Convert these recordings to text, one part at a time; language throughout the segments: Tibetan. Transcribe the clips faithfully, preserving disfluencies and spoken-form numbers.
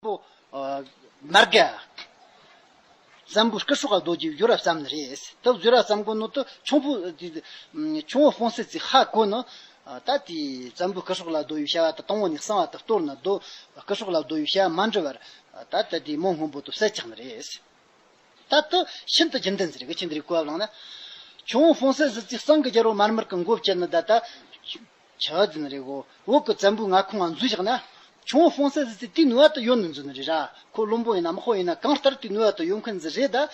པོ་མར་ག་བཙན་པོའི་སྐུ་སྲོག་ག་སྡོད་རྒྱུ་བརྗོད་ར་བསམ་ནི་རེད། ད་བརྗོད་ར་བསམ་གོ་ནོ་དུ་ཁྱུང་པོ་ཁྱུང་པོ་སྤུན་སེ་ཚེ་ཧ་གོ་ནི། ད་དེ་བཙན་པོའི་སྐུ་སྲོག་ལ་སྡོད་ཡོད་བྱ་བ་དུ་དང་བོ་ནས་གསང་བ་དུ་གཏོར་ནི་སྡོད་སྐུ་སྲོག་ལ་སྡོད་ཡོད་བྱ་བ་མ་འདྲི་བར། ད་ད་དེ་མོ་སྔོན་པོ་དུ་བསད་ཆགས་ནི་རེད། ད་དུ་ཤིན་ཏུ་རྒྱུན་ལྡན་ཟེར་གི་ཆི་འདྲའི་གོ་བ་བླངས་ན། ཁྱུང་པོ་སྤུན་སེ་ཚེ་གཙང་གི་རྒྱལ་པོ་མར་མར་གི་མགོ་བཅད་ནི་ད་ད། ཆ་ཟིན་རེ་གོ་བོད་ཀྱི་བཙན་པོའི་མངའ་ཁོངས་ང་འཛུལ་བཞག་ན། ཁྱུང་པོ་སྤུན་སེ་ཚེ་དེའི་ནུས་པ་དུ་ཡོད་ནི་འཛུལ་ནི་རེད་ར། ཁོ་བློན་པོ་ཡིན་ན་དམག་དཔོན་ཡིན་ན་གང་ལྟར་དེའི་ནུས་པ་དུ་ཡོད་མཁན་ཟིག་རེད་ད།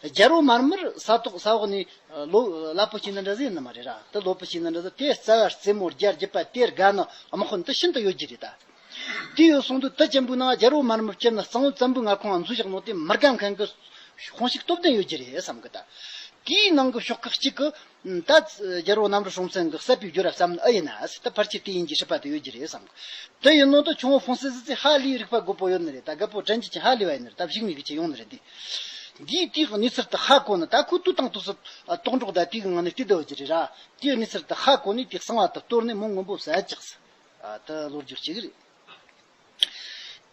རྒྱལ་པོ་མར་མར་ས་ཐོག་ས་འོག་ནས་ལོ་ལ་པོ་བྱས་ནི་འདྲ་ཟིག་ཡིན་ནི་མ་རེད་ར། དུ་ལོ་པོ་བྱས་ནི་འདྲ་ཟིག་དེ་རྩ་བ་རྩེ་མོ་རྒྱ་རྒྱུད་པ་དེ་དགའ་ནི་དམག་དཔོན་དུ་ཤིན་ཏུ་ཡོད་རྒྱུ་རེད་ད། དེ་ཡོད་སོང་དུས་དུ་ཅན་པོའི་ནང་རྒྱལ་པོ་མར་མར་བཅད་ནི་གཙང་བོ་བཙན་པོའི་མངའ་ཁོངས་ང་འཛུལ་བཞག་ནོ་དེ་མི་དགའ་མཁན་གྱི་དཔུང་ཤུགས་སྟོབས་ལྡན་ཡོད་རྒྱུ་རེད་བསམ་གི་ད། དེའི་ནང་གི་ཤོག་ཁག་གཅིག་གི་ད་རྒྱལ་པོ་གནམ་རི་སྲོང་བཙན་གྱི་བསད་པའི་རྒྱུ་ར་བསམ་ནི་ཨེ་ཡིན་ན་ཟེར། ད་ཕལ་ཆེར་དེ་ཡིན་གྱི་སྲིད་པ་དེ་ཡོད་རྒྱུ་རེད་བསམ་གི། དེ་ཡིན་ནོ་ད་ཁྱུང་པོ་སྤུན་སེ་ཚེ་ཧ་ལས་རིག་པ་རྒོད་པོ་ཡོད་ནི་རེད། ད་རྒད་པོ་དྲན་རྒྱུ་ཅན་ཧ་ལས་པ་ཡིན་ནི་རེད། ད་བཞུགས་ནས་གི་ཅི་ཡོང་ནི་རེད། འདི་འདིའི་དེའི་གནས་ཚུལ་དུ་ཧ་གོ་ནི་ད་ཁོ་དུས་དང་དུས་སུ་དོགས་འགྲོགས་ད་དེའི་གི་ངང་ནས་བལྟས་བསྡད་ཡོད་རྒྱུ་རེད་ར། དེའི་གནས་ཚུལ་དུ་ཧ་གོ་ནས་དེ་གསང་བ་དུ་གཏོར་ནས་མོ་སྔོན་པོ་བསད་ཅག་ཟེར། ད་ལོ་རྒྱུས་གཅིག་རེད།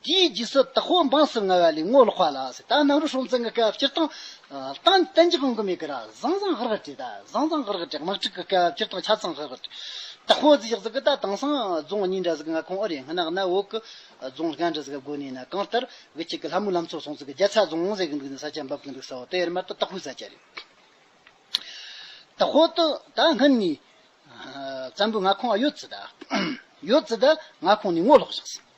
དེའི་རྗེས་སུ་དག་པོ་འབངས་སུ་ངལ་བ་ལས་ངོ་ལོག་པ་ལ་ཟེར། ད་གནམ་རི་སྲོང་བཙན་གྱི་སྐབས་སྤྱིར་བཏང་བཏང་བསྟན་འཇགས་ཡོང་གི་མེད་གི་ར། བཟང་བཟང་ཧར་ཧར་བྲིས། ད་བཟང་བཟང་ཧར་ཧར་བྲིས། དམག་འཁྲུག་གི་སྐབས་སྤྱིར་བཏང་ཆ་ཚང་ཧར་ཧར་བྲིས། དག་པོ་ཟིག་ཡག་ཟིག་གི་ད་དེང་སང་རྫོང་གཉིས་འདྲ་ཟིག་མངའ་ཁོངས་ཨེ་རེད། སྔ་ན་གནའ་བོད་གི་རྫོང་ལྔ་འདྲ་ཟིག་གི་སྒོ་ནས་ན་གང་ལྟར་གི་ཅིག་གི་ལྷ་མོའི་ལམ་གཙོ་སོང་ཟིག་གི་རྒྱལ་ཚ་རྫོང་ཟེར་གི་འདུག་ནི་ས་ཆ་འབབ་གི་འདུག་ས་བོ་དེ་ཡར་མར་དུ་དག་པོའི་ས་ཆ་རེད། དག་པོ་དུ་ད་སྔོན་ནས་བཙན་པོའི་མངའ་ཁོངས་ཡོད་ཙི་ད། ཡོད་ཙི་ད་མངའ་ཁོངས་ནས་ངོ་ལོག་བཞག་ཟིན།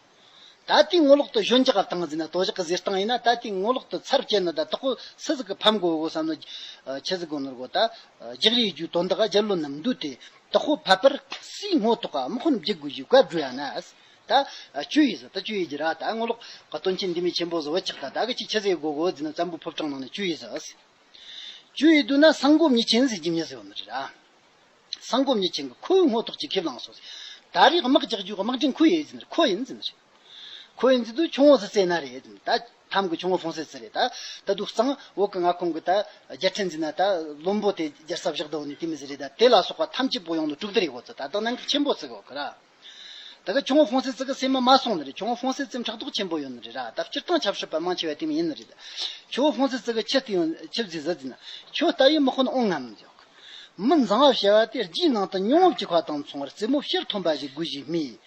ད་ལྟའི་ངོ་ལོག་ཏུ་གཞོན་འཇགས་བཏང་ཟིན་ན་དོ་ཞག་གི་ཟེར་སྟངས་ཡིན་ན། ད་ལྟའི་ངོ་ལོག་ཏུ་ཚར་བཅད་ན་ད་དག་པོ་སུ་ཟིག་གི་ཕམ་དགོ་གོ་བསམ་ན། ཆི་ཟིག་དགོ་ནོར་གོ་ད། རྒྱག་རེས་རྒྱུ་དོན་དག་རྒྱལ་བློན་རྣམས་འདུས་ཏེ་དག་པོ་ཕལ་པར་སུའི་ངོ་ཐོག་ག་དམག་དཔོན་བརྒྱུད་དགོས་ཞེས་བཀའ་བསྒྲུབས་ཡ་ན། ད་ཆོས་ཡིན་ཟེར། ད་ཆོས་ཡིན་གྱི་ར། ད་ངོ་ལོག་གི་དོན་ཆེན་འདི་མི་ཆེན་པོ་ཟིག་བུ་ཆགས། ད་ད་གི་ཅིག་ཆི་ཟིག་དགོ་གོ་ཟིན་ན་བཙན་པོའི་ཕོ་བྲང་ནང་ནས་ཆོས་ཡིན་ཟེར། ཆོས་ཡིན་དུས་ན་སང་སྒོམ་ཉེས་ཆེན་ཟེར་གྱི་མྱི་ཟིག་ཡོད་ནི་རེད་ར། སང་སྒོམ་ཉེས་ཆེན་གྱི་ཁོའི་ངོ་ཐོག་ཅིག་ཁས་བླངས་སོང་ཟིན། ད་རེས་དམག་རྒྱག་རྒྱུ་གི་དམག་འབྲེལ་ཁོ་ཡིན་ཟིན། ཁོ་ཡིན་ཟིན་རེད། ཁོ་ཡིན་ཟིན་དུས་ཁྱུང་པོ་ཟིག་བཙལ་ན་རེད་ཟིན། ད་ཐམ་གི་ཁྱུང་པོ་སྤུན་སེ་ཚེ་རེད། ད་ད་དུང་གཙང་བོད་གི་མངའ་ཁོངས་གི་ད་རྒྱལ་ཕྲན་ཟིན་ན་ད་བློན་པོ་དེ་རྒྱལ་ས་བཞག་ད་འོ་ནི་དེ་མི་ཟིག་རེད། ད་དེ་ལ་སོགས་པ་ཐམས་ཅད་པོ་ཡོང་ནི་དྲུག་དེ་རེད་གོ་ཚོད། ད་ད་གནད་འགག་ཆེན་པོ་ཟིག་གོ་གི་ར། ད་གི་ཁྱུང་པོ་སྤུན་སེ་ཚེ་གི་སེམས་མ་མ་སོང་ནི་རེད། ཁྱུང་པོ་སྤུན་སེ་ཚེ་ཕྲག་དོག་ཆེན་པོ་ཡོད་ནི་རེད་ར། ད་སྤྱིར་བཏང་ཆབ་སྲིད་པ་མང་ཆེ་བ་དེ་མི་ཡིན་ནི་རེད། ཁྱུང་པོ་སྤུན་སེ་ཚེ་གི་ཆི་སྟེ་ཡོང་ཆི་ཟིག་ཟེར་ཟིན་ན། ཁྱོད་ལྟ་ཡི་དམག་དཔོན་འོང་ངམ་ཟེར། མི་མཛངས་པ་བྱ་བ་དེ་རྒྱུའི་ནང་དུ་མྱོང་བ་བཅུག་པ་དང་མཚུངས་པར་རྩེད་མོ་ཕྱིར་ཐོན་པ་ཞིག་དགོས་ཞེས་སྨྲས།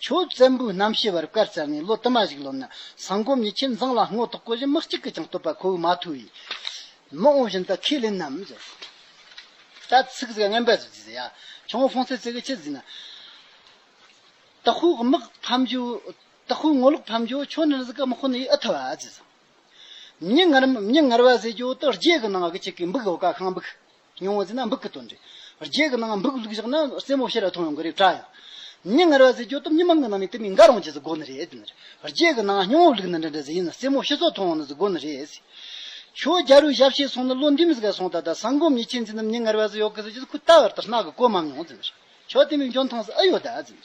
ཁྱོད་བཙན་པོའི་རྣམ་ཤེས་པར་བཀར་བཙལ་ནས་ལོ་དུ་མ་ཞིག་ལོན་ན། སང་སྒོམ་ཉེས་ཆེན་མཛངས་ལ་བསྔོ་ཐོག་གོ་བཞིན་མི་གཅིག་གིས་ཀྱང་བསྟོད་པ་ཁོ་བོས་མ་ཐོས་པས། མི་འོང་བཞིན་དུ་ཁས་ལེན་ནམ་ཟེར། ད་ཚིག་ཟིག་ངན་པ་ཟིག་ཟེར་ཡ། ཁྱུང་པོ་སྤུན་སེ་ཚེ་གི་ཆི་ཟིན་ན། དག་པོ་དམག་ཕམ་རྒྱུ། དག་པོའི་ངོ་ལོག་ཕམ་རྒྱུ་ཁྱོད་ནི་ཟིག་གི་དམག་དཔོན་ཡིན་ཨེ་ཐུབ་ཨ་ཟེར། མྱི་ངར་མྱི་ངར་བ་ཟེར་རྒྱུ་དུ་རྗེ་གི་ནང་གི་ཅིག་གི་འབུག་ཡོད་ཀ། ཤིང་འབུག་ཉུང་བ་ཟེར་ན་འབུག་གི་དོན་རེད། རྗེ་གི་ནང་འབུག་བླུགས་བཞག་ན་རྩེད་མོ་ཕྱིར་ར་ཐོན་ཡོང་གི་རེད་དྲ་ཡ། མྱི་ངར་བ་ཟེར་རྒྱུ་དུ་མྱི་མང་གི་ནང་ནས་དུ་མའི་འགའ་རུང་ཅི་ཟིག་དགོ་ནི་རེད་ཟེར་ནི་རེད། རྗེ་གི་ནང་སྙིང་བོ་བླུགས་ནི་འདྲ་འདྲ་ཟིག་ཡིན་ན་རྩེད་མོ་ཕྱི་སོ་ཐོན་ཡོང་ནི་ཟིག་དགོ་ནི་རེད་ཟེར། ཁྱོད་རྒྱལ་པོའི་ཞབས་ཕྱི་སོང་ནི་ལོ་འདི་མི་ཟིག་ག་སོང་ད། ད་སང་སྒོམ་ཉེས་ཆེན་ཟེར་ནི་མྱི་ངར་བ་ཟིག་ཡོད་གི་ཟེར་རྒྱུ་ཁོས་ད་བར་དུ་རྣ་གི་གོ་མ་མྱོང་ཟེར་ནི་རེད། ཁྱོད་དེ་མིན་འཇོན་ཐང་ཟིག་ཨེ་ཡོད་ད་ཟེར་ནི་རེད།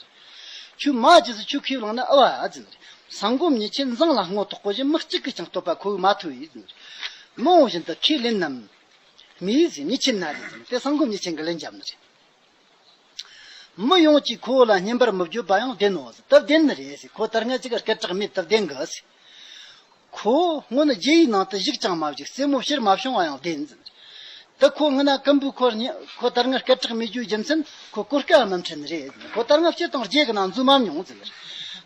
ཁྱོད་མ་ཅི་ཟིག་ཁྱོད་ཁས་བླངས་ན་ཨེ་བ་ཨ་ཟེར་ནི་རེད། སང་སྒོམ་ཉེས་ཆེན་མཛངས་ལ་བསྔོ་ཐོག་གོ་བཞིན་མི་གཅིག་གིས་ཀྱང་བསྟོད་པ་ཁོ་བོས་མ་ཐོས་ཡིས་ཟེར་ནི་རེད། མི་འོང་བཞིན་དུ་ཁས་ལེན་ནམ། མི་ཡིས་ཟེར་ཉེས་ཆེན་ན་རེད་ཟེར་ནི་དེ་སང་སྒོམ་ཉེས་ཆེན་གྱི་ལན་བརྒྱབ་ནི་རེད། མི་ཡོངས་ཀྱིས་ཁོ་བོ་ལ་བསྙེན་པར་མི་བརྗོད་པ་ཡང་བདེན་ནོ་ཟེར། དུ་བདེན་ནི་རེད་ཟེར། ཁོ་ད་སྔ་ཅིག་གི་སྐད་གྲགས་མེད་དུ་བདེན་གི་ཟེར། ཁོ་སྔོན་རྒྱལ་ཡུལ་ནང་དུ་བཞུགས་ཀྱང་མ་བཞུགས། རྩེད་མོ་ཕྱིར་མ་བྱུང་བ་ཡང་བདེན་ཟེར། དེ་ཁོ་སྔོན་ན་ཀུམ་བུ་ཁོ་རྙི་ཁོ་ད་སྔ་སྐད་གྲགས་མེད་རྒྱུའི་རྒྱུ་མཚན་ཁོ་གོ་སྐབས་མ་འཕྲད་ནི་རེད་ཟེར། ཁོ་ད་སྔ་སྤྱིར་བཏང་རྒྱལ་གྱི་ནང་འཛུལ་མ་མྱོང་ཟེར།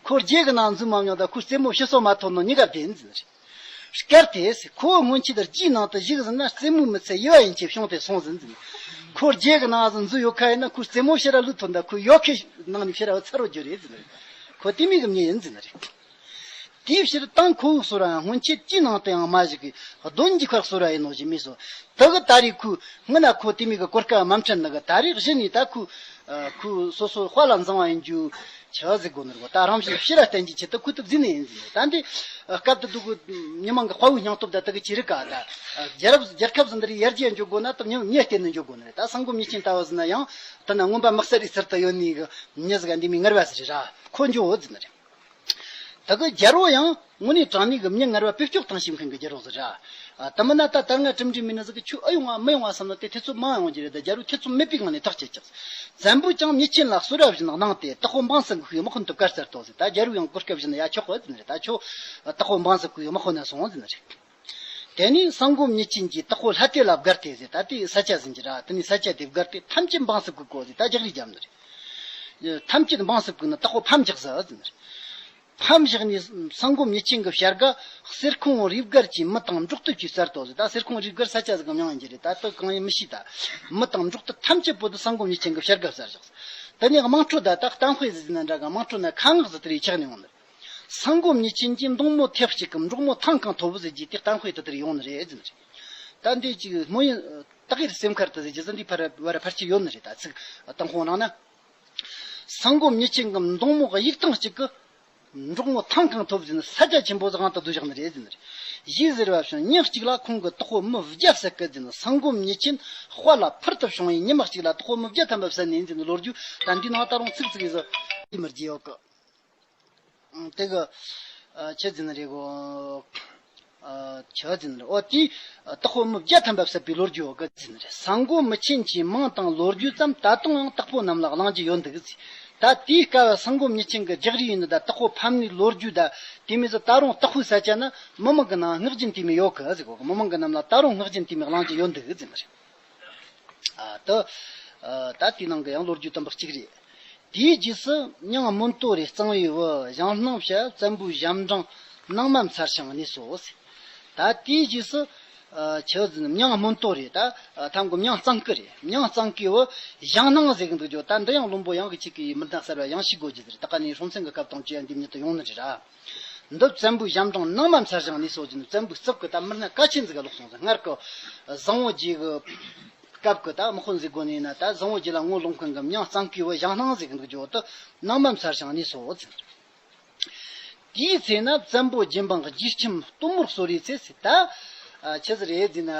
ཁོ་རྒྱལ་གྱི་ནང་འཛུལ་མ་མྱོང་ད་ཁོ་རྩེད་མོ་ཕྱི་སོ་མ་ཐོན་ནོ་གཉིས་ཀ་བདེན་ཟེར། སྐབས་དེ་ཁོ་སྔོན་ཆད་རྒྱའི་ནང་དུ་བཞུགས་ཟིན་ན་རྩེད་མོའི་མི་ཚད་ཡུ་བ་ཡན་ཆད་བྱུང་སྟེ་སོང་ཟིན་ཟེར། ཁོ་རྒྱལ་གྱི་ནང་འཛུལ་ཡོད་ཁ་ཡིན་ན་ཁོ་རྩེད་མོ་ཕྱིར་ར་ལུས་ཐོན་ད་ཁོ་ཡོ་ཁའི་ནང་ནས་ཕྱིར་ར་ཚར་རྒྱུ་རེད་ཟེར། ཁོ་དེ་མིན་གྱི་མྱི་ཡིན་ཟེར་ནི་རེད། དེའི་ཕྱིར་དང་ཁོ་བོའི་གསོལ་བ་ཡང་སྔོན་ཆད་ཀྱི་ནང་དུ་ཡང་མ་བཞུགས་ཀྱི་གདོན་གྱི་ཁར་གསོལ་བ་ཡིན་ནོ་ཞེས་སྨྲས་སོ། དེ་གི་ད་རེས་ཁོས་སྔོན་ན་ཁོ་དེ་མིན་གྱི་གོ་སྐབས་མ་འཕྲད་ནི་གི་ད་རེས་གཞི་ནས་ད་ཁོས་ཁོས་སོ་སོ་དཔའ་ལ་འཛིང་བ་ཡིན་རྒྱུ་ཆི་ཟིག་དགོ་ནི་རེད་གོ། ད་རང་བཞིན་ཕྱིར་ར་བསྟན་རྒྱུ་ཆེད་དུ་ཁོས་དེ་བརྫིས་ནི་ཡིན་ཟེར། ད་འདི་སྐབས་དེ་དུས་ཀྱི་མི་མང་གི་དཔའ་བོའི་སྙིང་སྟོབས་ད་དེ་གི་ཅི་རིགས་ག་ད་རྒྱལ་རབས་རྒྱལ་ཁབ་ཟིན་འདིར་ཡར་རྒྱས་འཇོག་དགོ་ན་ད་མྱི་མྱི་བསྟེན་ནས་འཇོག་དགོ་ནི་རེད། ད་སང་སྒོམ་ཉེས་ཆེན་ལྟ་བུ་ཟིན་ན་ཡང་ད་ན་རྔོན་པ་དམག་སར་རི་སར་དུ་ཡོད་ནི་གི་མྱི་ཟིག་ག་འདི་མི་ངར་བ་ཟིག་རེད་ར། ཁོ་འཇོག་འོ་ཟེར་ནི་རེད། ད་ ད་གི་རྒྱལ་པོ་ཡང་དངོས་གནས་དྲང་གནས་ཀྱི་མྱི་ངར་བ་བེད་སྤྱོད་བཏང་ཤེས་མཁན་གྱི་རྒྱལ་པོ་ཟིག་ར། ཨ། དེ་མིན་ན་ད་ད་སྔ་གྲུབ་འབྲས་མེད་ན་ཟིག་གི་ཁྱོད་ཨེ་ཡོང་བ་མི་ཡོང་བ་བསམ་ན་དེ་ཐེ་ཚོམ་མ་ཡོང་རྒྱུ་རེད། ད་རྒྱལ་པོ་ཐེ་ཚོམ་མེད་པའི་ངང་ནས་ཐག་བཅད་ཀྱག། བཙན་པོས་ཀྱང་མྱི་ཆེན་ལ་གསོལ་བ་བཞིན་གནང་སྟེ་དྭགས་པོ་འབངས་སུ་འགུགས་པའི་དམག་དཔོན་དུ་བཀར་གསར་དུ་ཟེར། ད་རྒྱལ་པོ་ཡང་གོ་སྐབས་བཞིན་ཡ་ཆོག་གི་ཟེར་ནི་རེད། ད་ཁྱོད་དྭགས་པོ་འབངས་སུ་འགུགས་པའི་དམག་དཔོན་ན་སོང་ཟེར་ནི་རེད། དེ་ནས་སང་སྒོམ་མྱི་ཆེན་གྱིས་དྭགས་པོ་ལྷ་དེ་ལ་བཀར་ཏེ་ཟེར། ད་དེའི་ས་ཆ་ཟིན་གྱི་ར། དེ་ནས་ས་ཆ་དེ་བཀར་ཏེ་ཐམས་ཅད་འབངས་སུ་བཀུག་གོ་ཟེར། ད་རྒྱག་རེས་བརྒྱབ་ནི་རེད། ཐམས་ཅད་འབངས་སུ་བཀུག་ན་དྭགས་པོ་ཕམ་རྒྱག་ཟེར་ཟེར་ནི་རེད། ཕམ་བཞག་ནས་སང་སྒོམ་མྱི་ཆེན་གྱི་བྱ་དགའ་གསེར་ཁུང་རུས་སྒར་གྱི་མི་དང་འབྲོག་སྟོད་ཀྱིས་གསར་དུ་ཟེར། ད་གསེར་ཁུང་རུས་སྒར་ས་ཆ་ཟིག་གི་མྱིང་ཡིན་གྱི་རེད། ད་དེ་གང་ཡིན་མི་ཤེས། ད་མི་དང་འབྲོག་སྟོད་ཐམས་ཅད་པོ་དེ་སང་སྒོམ་མྱི་ཆེན་གྱི་བྱ་དགའ་གསར་བཞག། དེ་ནས་དམངས་ཁྲོད་ད་ད་གཏམ་དཔེ་ཟིག་ཟེར་ན་འདྲ་གི། དམངས་ཁྲོད་ན་ཁ་ངག་ཟིག་དེ་རེ་ཆགས་ནས་འོང་ནི། སང་སྒོམ་མྱི་ཆེན་གྱིས་མདུང་མོ་ཐེབས་གཅིག་གམ་འབྲོག་མོ་ཐང་གང་ཐོབ་ཟེར་རྒྱུ་དེ་གཏམ་དཔེ་དེ་དེར་ཡོང་ནི་རེད་ཟེར་ནི་རེད། ད་འདི་ཅིག་སྨོན་ཡུལ་ཏག་གེར་སེམས་ཁར་དུ་ཟེར་རྒྱུ་ཟིག་འདི་ཕར་བར་ཕལ་ཆེར་ཡོད་ནི་རེད། ད་ཚིག་དང་ཁོང་རང་ན། སང་སྒོམ་མྱི་ཆེན་གྱིས་མདུང་མོ་གཡུག་ཐེངས་གཅིག་གི་འབྲོག་མོ་ཐང་གང་ཐོབ་ཟེར་ནི་ས་ཆ་ཆེན་པོ་ཟིག་དབང་དུ་བསྡུ་བཞག་ནི་རེད་ཟེར་ནི་རེད། ཞེས་ཟེར་བ་བཞིན་ཉིན་གཅིག་ལ་ཁོང་གིས་དྭགས་པོ་མི་བརྒྱ་བསད་གི་ཟེར་ནི། སང་སྒོམ་མྱི་ཆེན་དཔའ་ལ་ཕུལ་དུ་བྱུང་བས་ཉི་མ་གཅིག་ལ་དྭགས་པོ་མི་བརྒྱ་ཐམ་པ་བསད་ནས་ཟེར་ནི་ལོ་རྒྱུས། ད་འདི་ནང་ད་རུང་ཚིག་ཚིག་ཡིན་ཟེར་མི་རྒྱུ་ཡོད་གི། དེ་གི་ཆི་ཟེར་ནི་རེད་གོ། ཆི་ཟེར་ནི་རེད། ཨོ་དེ་དྭགས་པོ་མི་བརྒྱ་ཐམ་པ་བསད་པའི་ལོ་རྒྱུས་ཡོད་གི་ཟེར་ནི་རེད། སང་སྒོམ་མི་ཆེན་གྱི་མིང་དང་ལོ་རྒྱུས་ཙམ་ད་དུང་ཡང་དྭགས་པོ་རྣམས་ལ་གླེང་རྒྱུ་ཡོད་འདུག་ཟེར། ད་དེའི་སྐབས་སང་སྒོམ་མྱི་ཆེན་གྱི་རྒྱག་རེས་ཡིན་ནི་ད་དྭགས་པོ་ཕམ་ནི་ལོ་རྒྱུས་ད་དེ་མི་ཟེར། ད་རུང་དྭགས་པོའི་ས་ཆ་ན་མི་མང་གི་ནང་ངག་རྒྱུན་དེ་མི་ཡོད་གི་ཟེར་གོ་གི། མི་མང་གི་རྣམས་ལ་ད་རུང་ངག་རྒྱུན་དེ་མི་གླེང་རྒྱུ་ཡོད་འདུག་ཟེར་ནི་རེད། ཨ་ད་ཨ་ད་དེ་ནང་གི་ཡང་ལོ་རྒྱུས་དམ་པ་གཅིག་རེད། དེའི་རྗེས་སུ་མྱང་སྨོན་དོ་རེ་གཙང་བོའི་བུ་ཞང་སྣང་ཕྱི་བཙན་པོའི་ཞབས་འབྲིང་ནང་མ་མཚར་ཞིང་གནས་སོ་ཟེར། ད་དེའི་རྗེས་སུ་ཨ་ཆི་ཟེར་ན་མྱང་སྨོན་དོ་རེ། ད་ཨ་ཐམ་གི་མྱང་གཙང་ཀི་རེད། མྱང་གཙང་ཀིའི་བུ་ཞང་སྣང་ཟེར་གི་འདུག་ཇོ། ད་འདི་ཡང་བློན་པོ་ཡང་གི་ཆིག་གི་མི་སྣ་གསར་བ་ཡང་ཤི་དགོས་རྒྱུ་ཟེར། ད་ག་ནས་སྲོང་བཙན་གི་སྐབས་དང་བཅས་ཡང་འདི་མྱི་དུ་ཡོང་ནི་རེད་ར། འདི་བཙན་པོའི་ཞབས་འབྲིང་ནང་མ་མཚར་ཞིང་གནས་སོ་ཟེར་ནི། བཙན་པོའི་རྩིབ་ཀི་ད་མི་སྣ་གལ་ཆེན་ཟིག་ག་ལོག་སོང་ཟེར། སྔར་གི་བཟང་བོ་རྗེ་གི་སྐབས་ཀྱི་ད་དམག་དཔོན་ཟེར་དགོས་ནི་ཡིན་ན། ད་བཟང་བོ་རྗེ་ལ་ངོ་ལོག་མཁན་གྱི་མྱང་གཙང་ཀིའི་བུ་ཞང་སྣང་ཟེར་གི་འདུག་ཇོ། དེ་ནང་མ་མཚར་ཞིང་གནས་སོ་ཟེར། དེའི་ཚེ་ན་བཙན་པོ་རྗེ་འབངས་རྗེ་ཁྱིམ་སྟོན་མོར་གསོལ་བའི་ཚེ་ཟེར། ད་ཨ་ཆི་ཟིག་རེད་ཟེར་ན།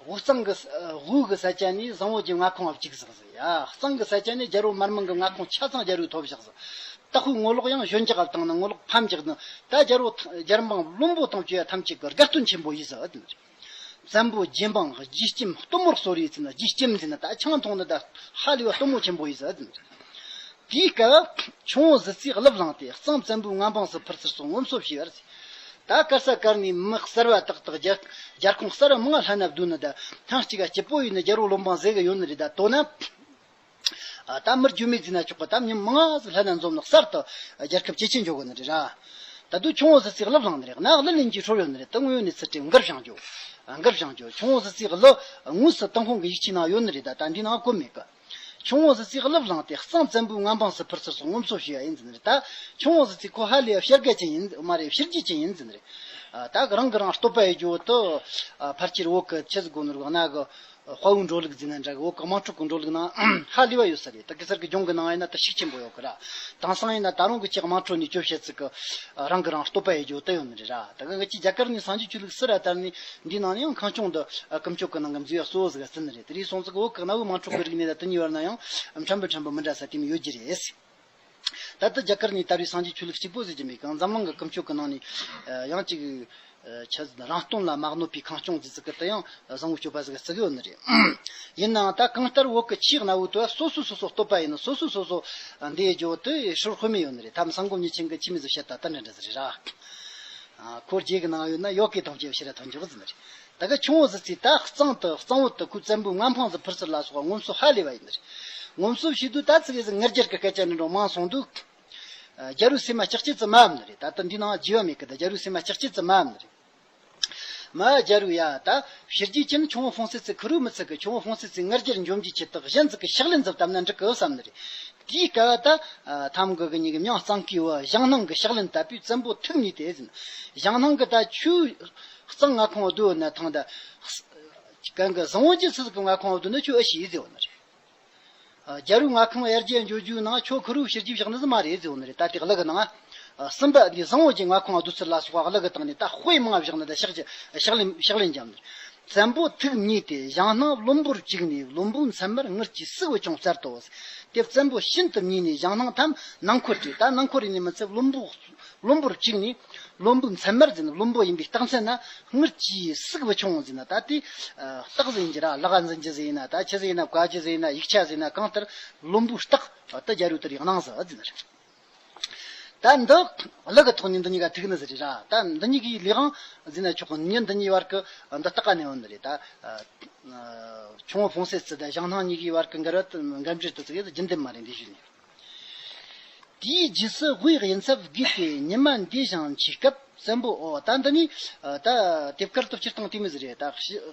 དབུས་གཙང་གི་ས་དབུས་ཀྱི་ས་ཆ་ནས་བཟང་བོ་རྗེ་མངའ་ཁོངས་བཅུག་ཟིག་ཟེར། ཡ་གཙང་གི་ས་ཆ་ནས་རྒྱལ་པོ་མར་མང་གི་མངའ་ཁོངས་ཆ་ཚང་རྒྱལ་པོས་ཐོབ་བཞག་ཟིག། དྭགས་པོའི་ངོ་ལོག་ཡང་གཞོན་ཇག་བཏང་ན་ངོ་ལོག་ཕམ་རྒྱག་ན། ད་རྒྱལ་པོ་རྒྱལ་འབངས་བློན་པོ་དང་བཅས་ཐམས་ཅད་ཀྱི་དགའ་སྟོན་ཆེན་པོ་ཡིན་ཟེར། བཙན་པོ་རྗེ་འབངས་རྗེ་ཁྱིམ་སྟོན་མོར་གསོལ་བའི་ཚེ་ན། རྗེ་ཁྱིམ་ཟེར་ན་ད་ཆང་འཐུང་ནི་ད་ཧ་ལས་པ་སྟོན་མོ་ཆེན་པོ་ཡིན་ཟེར། དེའི་སྐབས་ཁྱུང་པོ་གཟི་རྩེས་གླུ་བླངས་ཏེ་གཙང་བཙན་པོའི་མངའ་འབངས་སུ་འཕུར་ཚུལ་སོགས་ངོམ་སོ་བྱས་པར་ཟེར། ད་དཀར་ས་དཀར་ནས་མི་གསར་བ་ཏག་ཏག་རྒྱལ་རྒྱལ་ཁོངས་གསར་བ་མང་ང་ལྷན་ན་བསྡུས་ནི། ད་ཐེངས་གཅིག་ག་སྐྱིད་པོ་ཡིན་ནི་རྒྱལ་པོ་བློན་འབངས་ཟེར་གི་ཡོད་ནི་རེད། ད་དོ་ན། ཨ་ད་མི་རྒྱུས་མེད་ཟེར་ན་ཆོག་གི། ད་མི་མང་ང་ཟིག་ལྷན་ན་འཛོམས་ནི་གསར་དུ་རྒྱལ་ཁབ་ཇེ་ཆེན་འགྱོ་གི་ནི་རེད་ར། ད་དུང་ཁྱུང་པོ་གཟི་རྩེས་གླུ་བླངས་ནི་རེད། ན་གླུ་ལེན་གྱི་སྲོལ་ཡོད་ནི་རེད། ད་དངོས་ཡོད་གནས་ཚུལ་དེ་མགུར་བཞེངས་རྒྱུ། མགུར་བཞེངས་རྒྱུ། ཁྱུང་པོ་གཟི་རྩེས་གླུ་དངོས་སུ་ཏུན་ཧོང་གི་ཡིག་ཆའི་ནང་ཡོད་ནི་རེད། ད་ད་འདི་ནང་བཀོད་མེད་གི། ཁྱུང་པོ་གཟི་རྩེས་གླུ་བླངས་ཏེ་གཙང་བཙན་པོའི་མངའ་འབངས་སུ་འཕུར་ཚུལ་སོགས་ངོམ་སོ་བྱས་པ་ཡིན་ཟེར་ནི་རེད། ད་ཁྱུང་པོ་གཟི་རྩེ་ཁོ་ཧ་ལས་པ་བྱ་དགའ་ཅན་ཡིན་མ་རེད། བྱས་རྗེས་ཅན་ཡིན་ཟེར་ནི་རེད། ད་གི་རང་གི་རང་བསྟོད་པ་ཡེད་རྒྱུ་དེ་ཕལ་ཆེར་བོད་གི་ཆི་ཟིག་གོ་ནོར་གི་གནའ་གི་དཔའ་བོའི་འགྲོ་ལུགས་ཟེར་ན་འདྲ་གི། བོད་གི་དམངས་ཁྲོད་གི་འགྲོ་ལུགས་ནང་ཧ་ལས་པ་ཡོད་ས་རེད། ད་གེ་སར་གི་ལྗོངས་གི་ནང་ཡིན་ན་ད་ཤུགས་ཆེན་པོ་ཡོད་གི་ར། དེང་སང་ཡིན་ན་ད་རུང་གི་ཅིག་དམངས་ཁྲོད་ནས་སྐྱོ་བཤད་ཚིག་གི་རང་གི་རང་བསྟོད་པ་ཡེད་རྒྱུ་དེ་ཡོད་ནི་རེད་ར། ད་གི་ང་ཅི་རྒྱ་གར་ནས་སངས་རྒྱས་ཆོས་ལུགས་ཟེར་ར་དར་ནས་འདི་ནང་ནས་ཡང་ཁང་སྐྱོང་འདི་ཀུན་སྤྱོད་གི་ནང་གི་མཛེས་པ་གཙོ་བོ་ཟིག་བརྩི་ནི་རེད། དེ་རིང་སོང་ཙིག་བོད་གི་གནའ་བོའི་དམངས་ཁྲོད་གི་རིག་གནས་ད་དེ་གཉིས་བར་ན་ཡང་ཕྲན་བུ་ཕྲན་བུ་མི་འདྲ་ས་དེ་མོ་ཡོད་རྒྱུ་རེད། ད་ལྟ་རྒྱ་གར་ནས་དར་བའི་སངས་རྒྱས་ཆོས་ལུགས་གཅིག་པོ་ཟེར་རྒྱུ་མེད་གི། འཛམ་གླིང་གི་ཀུན་སྤྱོད་ཀྱི་ནང་ནས་ཡང་ཅིག་ཆ་རང་སྟོང་ལ་མ་གནོད་པའི་ཁང་སྐྱོང་ཟེར་ཚིག་གི་དེ་ཡང་བཟང་བོའི་སྤྱོད་པ་ཟིག་བརྩི་གི་ཡོད་ནི་རེད། ཡིན་ནའང་ད་གང་ལྟར་བོད་ཀྱི་ཆོས་གནའ་བོའི་དུ་བ་སོ་སོ་སོ་སོ་བསྟོད་པ་ཡིན་ན་སོ་སོ་སོ་སོ་འདི་ཡེད་རྒྱུ་དེ་སྲོལ་དཔེ་མེད་ཡོད་ནི་རེད། ཐ་མ་སང་སྒོམ་ཉི་ཆེན་གི་ཆི་མོ་ཟིག་བཤད་ད་ལྟ་འདྲ་འདྲ་ཟིག་རེད་ར། ཁོ་རྗེ་གི་ནང་ཡོད་ན་ཡོད་གི་དང་བཅས་ཕྱིར་ཐོན་འཇོག་ཟིན་རེད། ད་གི་ཁྱུང་པོ་གཟི་རྩེས་ད་གཙང་དུ་གཙང་བོ་དུ་ཁོའི་བཙན་པོའི་མངའ་འབངས་སུ་འཕུར་ཚུལ་ལ་སོགས་ངོམ་སོ་ཧ་ལས་པ་ཡིན་རེད། ངོམ་སོ་བྱེད་དུས་ད་ཚིག་གི་ཟིག་ངར་རྒྱལ་གི་སྐད་ཆ་འདྲ་འདྲ་མང་སོང་དུས། རྒྱལ་པོའི་སེམས་མ་ལྕགས་སྐྱི་ཙི་མ་བབ་ནི་རེད། ད་ལྟ་འདི་ནང་རྒྱས་པ་མེད་གི། ད་རྒྱལ་པོའི་སེམས་མ་ལྕགས་སྐྱི་ཙི་མ་བབ་ནི་རེད། མ་རྒྱལ་པོ་ཡ། ད་ཕྱི་རྒྱལ་གྱི་ནི་ཁྱུང་པོ་ཧྥོང་ཚེ་ཚེ་ཁུ་རུ་མི་ཚེ་གི་ཁྱུང་པོ་ཧྥོང་ཚེ་ཚེ་ངར་རྒྱལ་འཇོམས་རྒྱུའི་ཆེད་དུ་གཞན་ཚིག་གི་ཕྱག་ལེན་མཛད་བཏབ་ན་འགྲིག་གི་བསམ་ནི་རེད། དེའི་སྐབས་ད་ཐམ་གི་གི་གཉིས་ཀྱི་མྱང་གཙང་ཀིའི་བུ་ཞང་སྣང་གི་ཕྱག་ལེན་བཏབ་པས་བཙན་པོ་ཐུགས་མཉེས་ཏེ་ཟེར། ཞང་སྣང་གི་ད་ཁྱོད་གཙང་མངའ་ཁོངས་བསྡུ་ན་ཐང་ད་གང་གི་བཟང་བོ་ཅི་ཚིག་གི་མངའ་ཁོངས་བསྡུ་ན་ཁྱོད་ཨེ་ཤེས་ཟེར་བ་ནི་རེད། རྒྱལ་པོའི་མངའ་ཁོངས་ཡར་རྒྱས་འགྱོ་རྒྱུའི་ནང་ཁྱོད་ཁུ་རུ་ཕྱིར་རྒྱས་བཞག་ནི་ཟིག་མ་རེད་ཟེར་བ་ནི་རེད། ད་དེ་གླུ་གི་ནང་། སུམ་པ་འདི་བཟང་བོ་ཅན་མངའ་ཁོངས་བསྡུ་ཚུལ་ལ་སོགས་པ་གླུ་གི་སྟེང་ནས་ད་དཔེ་མང་བཞག་ནི་ད་ཕྱག་ཕྱག་ལེན་ཕྱག་ལེན་བརྒྱབ་ནི། བཙན་པོ་ཐུགས་མཉེས་ཏེ་ཞང་སྣང་བློན་པོར་བཅུག་ནས་བློན་པོའི་མཚན་མར་ངུར་གྱིས་སུ་བོ་ཅུང་གསར་དུ། དེ་བཙན་པོ་ཤིན་ཏུ་མཉེས་ནས་བཞེངས་སྣང་ཐམ་ནང་འཁོད་བྲིས། ད་ནང་འཁོད་རེད་ནི་མི་ཚད་བློན་པོ་བློན་པོར་བཅུག་ནས། བློན་པོ་མཚན་དམར་ཟེར་ནི་བློན་པོ་ཡིན་པའི་རྟགས་མཚན་ན། དངུལ་གྱིས་ཟུག་བུ་ཆུང་ཟེར་ན་ད་དེ་རྟགས་ཟེར་ཡིན་གྱི་ར། ལག་འཛིན་རྒྱུ་ཟེར་ན་ད་ཆུ་ཟེར་ན་བཀའ་རྒྱུ་ཟེར་ན་ཡིག་ཆ་ཟེར་ན་གང་ལྟར་བློན་པོའི་རྟགས་ད་རྒྱལ་པོ་དེར་ཡང་སྣང་ཟེར་ཟེར་ནི་རེད། ད་འདི་གླུ་གི་ཐོག་ནས་འདི་གཉིས་ཀ་ཐུག་ནི་ཟིག་རེད་ར། ད་འདི་གཉིས་ཀྱི་ལས་དབང་ཟེར་ན་ཆོག་གི། མྱི་འདི་གཉིས་བར་གི་འདི་ལྟ་ག་ནས་ཡོང་ནི་རེད། ད་ཆུང་བོ་ཕུང་སེ་ཙི་དང་ཞང་སྣང་གཉིས་ཀྱི་བར་གི་འགལ་བ་འགལ་འབྲེལ་དེ་ཚོ་གི་རྒྱུན་ལྡན་མ་རེད། འདི་ཞུས་ནས། དེའི་རྗེས་སུ་དབུས་ཡིན་ཚབ་བགོས་ཏེ་ཉི་མ་འདས་ཤིང་འཆི་སྐབས་བཙན་པོ། འོ་ད་འདི་ནི་ད་དེབ་དཀར་དུ་སྤྱིར་བཏང་དེ་མོ་ཟིག་རེད། ད་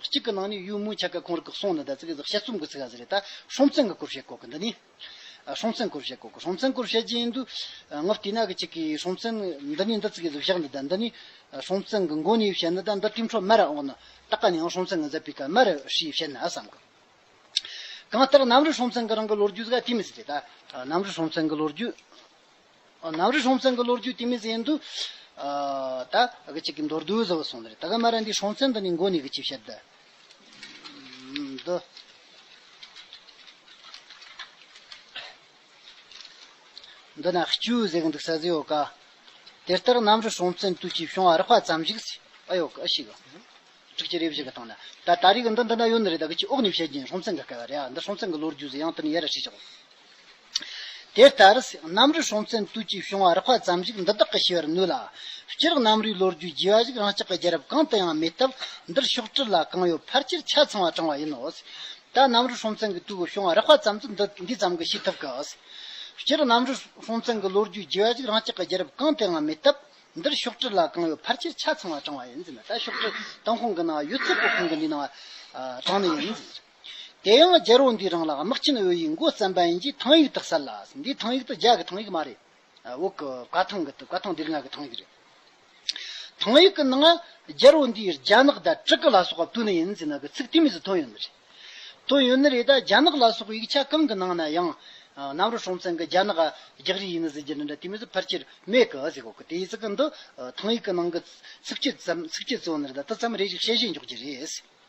གཅིག་གི་ནང་ནས་ཡུལ་མུའུ་ཆ་ག་ཁོང་རིག་གི་གསུང་ནི་ད་ཙི་གི་ཟིག་དཔྱད་རྩོམ་གི་ཚིག་ག་ཟིག་རེད། ད་སྲོང་བཙན་གི་སྐོར་བཤད་གོ་གི། འདི་ནི། ཨ། སྲོང་བཙན་སྐོར་བཤད་གོ་གི། སྲོང་བཙན་སྐོར་བཤད་ཀྱི་ཡིན་དུས། ཨ། ངོ་བལྟས་ན་གི་གཅིག་གིས་སྲོང་བཙན་འདི་ནི་འདི་ཙི་གི་ཟིག་བཞག་ནི་ད། འདི་ནི་སྲོང་བཙན་གི་མགོ་ནས་བཤད་ནི་ད། འདི་དེ་འཕྲོ་མར་འོང་ནི། ད་ག་ནས་ཡང་སྲོང་བཙན་གི་མཛད་པའི་སྐབས་མར་བཤད་བཤད་ན་བསམ་གི། གང་ལྟར་གནམ་རི་སྲོང་བཙན་གི་རང་གི་ལོ་རྒྱུས་ཟིག་དེ་མོ་ཟིག་རེད། ད་གནམ་རི་སྲོང་བཙན་གི་ལོ་རྒྱུས། ཨ། གནམ་རི་སྲོང་བཙན་གི་ལོ་རྒྱུས་དེ་མོ་ཟིག་ཡིན་དུས། ཨ། ད་གི་གཅིག་གིས་མདོར་བསྡུས་ཟིག་གསུངས་ནི་རེད། ད་ག་མར་འདི་སྲོང་བཙན་འདི་ནི་མགོ་ནས་གི་ཅི་བཤད་ད། འདི། འདི་ན་སྐྱུ་ཟེར་གི་འདུག་ས་ཟིག་ཡོད་ཀ། དེ་ལྟར་གནམ་རི་སྲོང་བཙན་དུས་ཀྱི་བྱུང་བ་རགས་པ་ཙམ་ཞིག་ཟེར། ཨ་ཡོད་ཀ། ཨ་ཞིག་ག། དྲུག་ཅུ་རེ་བཞི་གི་སྟེང་ན། ད་ད་རེས་གི་འདི་འདི་ན་ཡོད་ནི་རེད། ད་གི་ཅི་འོག་ནས་བཤད་རྒྱུ་ཡིན། སྲོང་བཙན་གི་སྐབས་རེད། ཨ། འདི་སྲོང་བཙན་གི་ལོ་རྒྱུས་ཟིག་ཡང་དེ་ནི་ཡར་ར་ཞུས་ཆོག། དེ་ལྟར་གནམ་རི་སྲོང་བཙན་དུས་ཀྱི་བྱུང་བ་རགས་པ་ཙམ་ཞིག་འདི་དག་གིས་ཤེས་པར་ནུས་ལ། སྤྱིར་གནམ་རིའི་ལོ་རྒྱུས་རྒྱས་པ་ཞིག་རང་ཅག་གི་རྒྱལ་རབས་གང་དུ་ཡང་མེད་སྟབས། འདིར་ཕྱོགས་བྲལ་ལ་གང་ཡོད་ཕལ་ཆེར་ཆ་ཚང་བ་དྲངས་པ་ཡིན་ནོ། ད་གནམ་རི་སྲོང་བཙན་གྱི་དུས་ཀྱི་བྱུང་བ་རགས་པ་ཙམ་དུ་འདི་འདི་ཙམ་གྱིས་ཤེས་ཐུབ་གི། སྤྱིར་གནམ་རི་སྲོང་བཙན་གྱི་ལོ་རྒྱུས་རྒྱས་པ་ཞིག་རང་ཅག་གི་རྒྱལ་རབས་གང་དུ་ཡང་མེད་སྟབས། འདིར་ཕྱོགས་བྲལ་ལ་གང་ཡོད་ཕལ་ཆེར་ཆ་ཚང་བ་དྲངས་པ་ཡིན་ཟེར་ན། ད་ཕྱོགས་བྲལ་ཏུན་ཧོང་གི་ནང་ཡོད་ཚད་པོ་ཁོང་གི་འདི་ནང་དྲངས་ནི་ཡིན་ཟེར། དེ་ཡང་རྒྱལ་པོ་འདིའི་རིང་ལ་དམག་ཆེན་གཡོ་བའི་འགོ་བརྩམས་པ་ཡིན་གྱི། ཐང་ཡིག་དག་གསལ་ལ། འདིའི་ཐང་ཡིག་དེ་རྒྱ་གི་ཐང་ཡིག་མ་རེད། བོད་གི་བཀའ་ཐང་གི་བཀའ་ཐང་ལྡེ་ལྔ་གི་ཐང་ཡིག་རེད། ཐང་ཡིག་གི་ནང་རྒྱལ་པོ་འདིས་རྒྱ་ནག་དང་སྤྲུལ་སྐུ་ལ་སོགས་པ་བཏོན་ནི་ཡིན་ཟེར་ན་གི་ཚིག་དེ་མོ་ཟིག་ཐོན་ཡོད་ནི་རེད། ཐོན་ཡོད་ནི་རེད། ད་རྒྱ་ནག་ལ་སོགས་པའི་ཡིག་ཆ་གང་གི་ནང་ན་ཡང་། ཨ། གནམ་རི་སྲོང་བཙན་གྱིས་རྒྱ་ནག་རྒྱག་རེས་ཡིན་ནི་ཟེར་རྒྱུ་འདྲ་དེ་མོ་ཟིག་ཕལ་ཆེར་མེད་གི་ཟེར་གོ་གི། དེ་ཡི་ཚིག་གི་འདི་ཐང་ཡིག་གི་ནང་གི་ཚིགས་བཅད་ཙམ། ཚིགས་བཅད་གཙོ་བོ་ནི་རེད། ད་དེ་ཙམ་རེ་ཞིག་དཔྱད་བཞེས་འཇོག་རྒྱུ་རེད།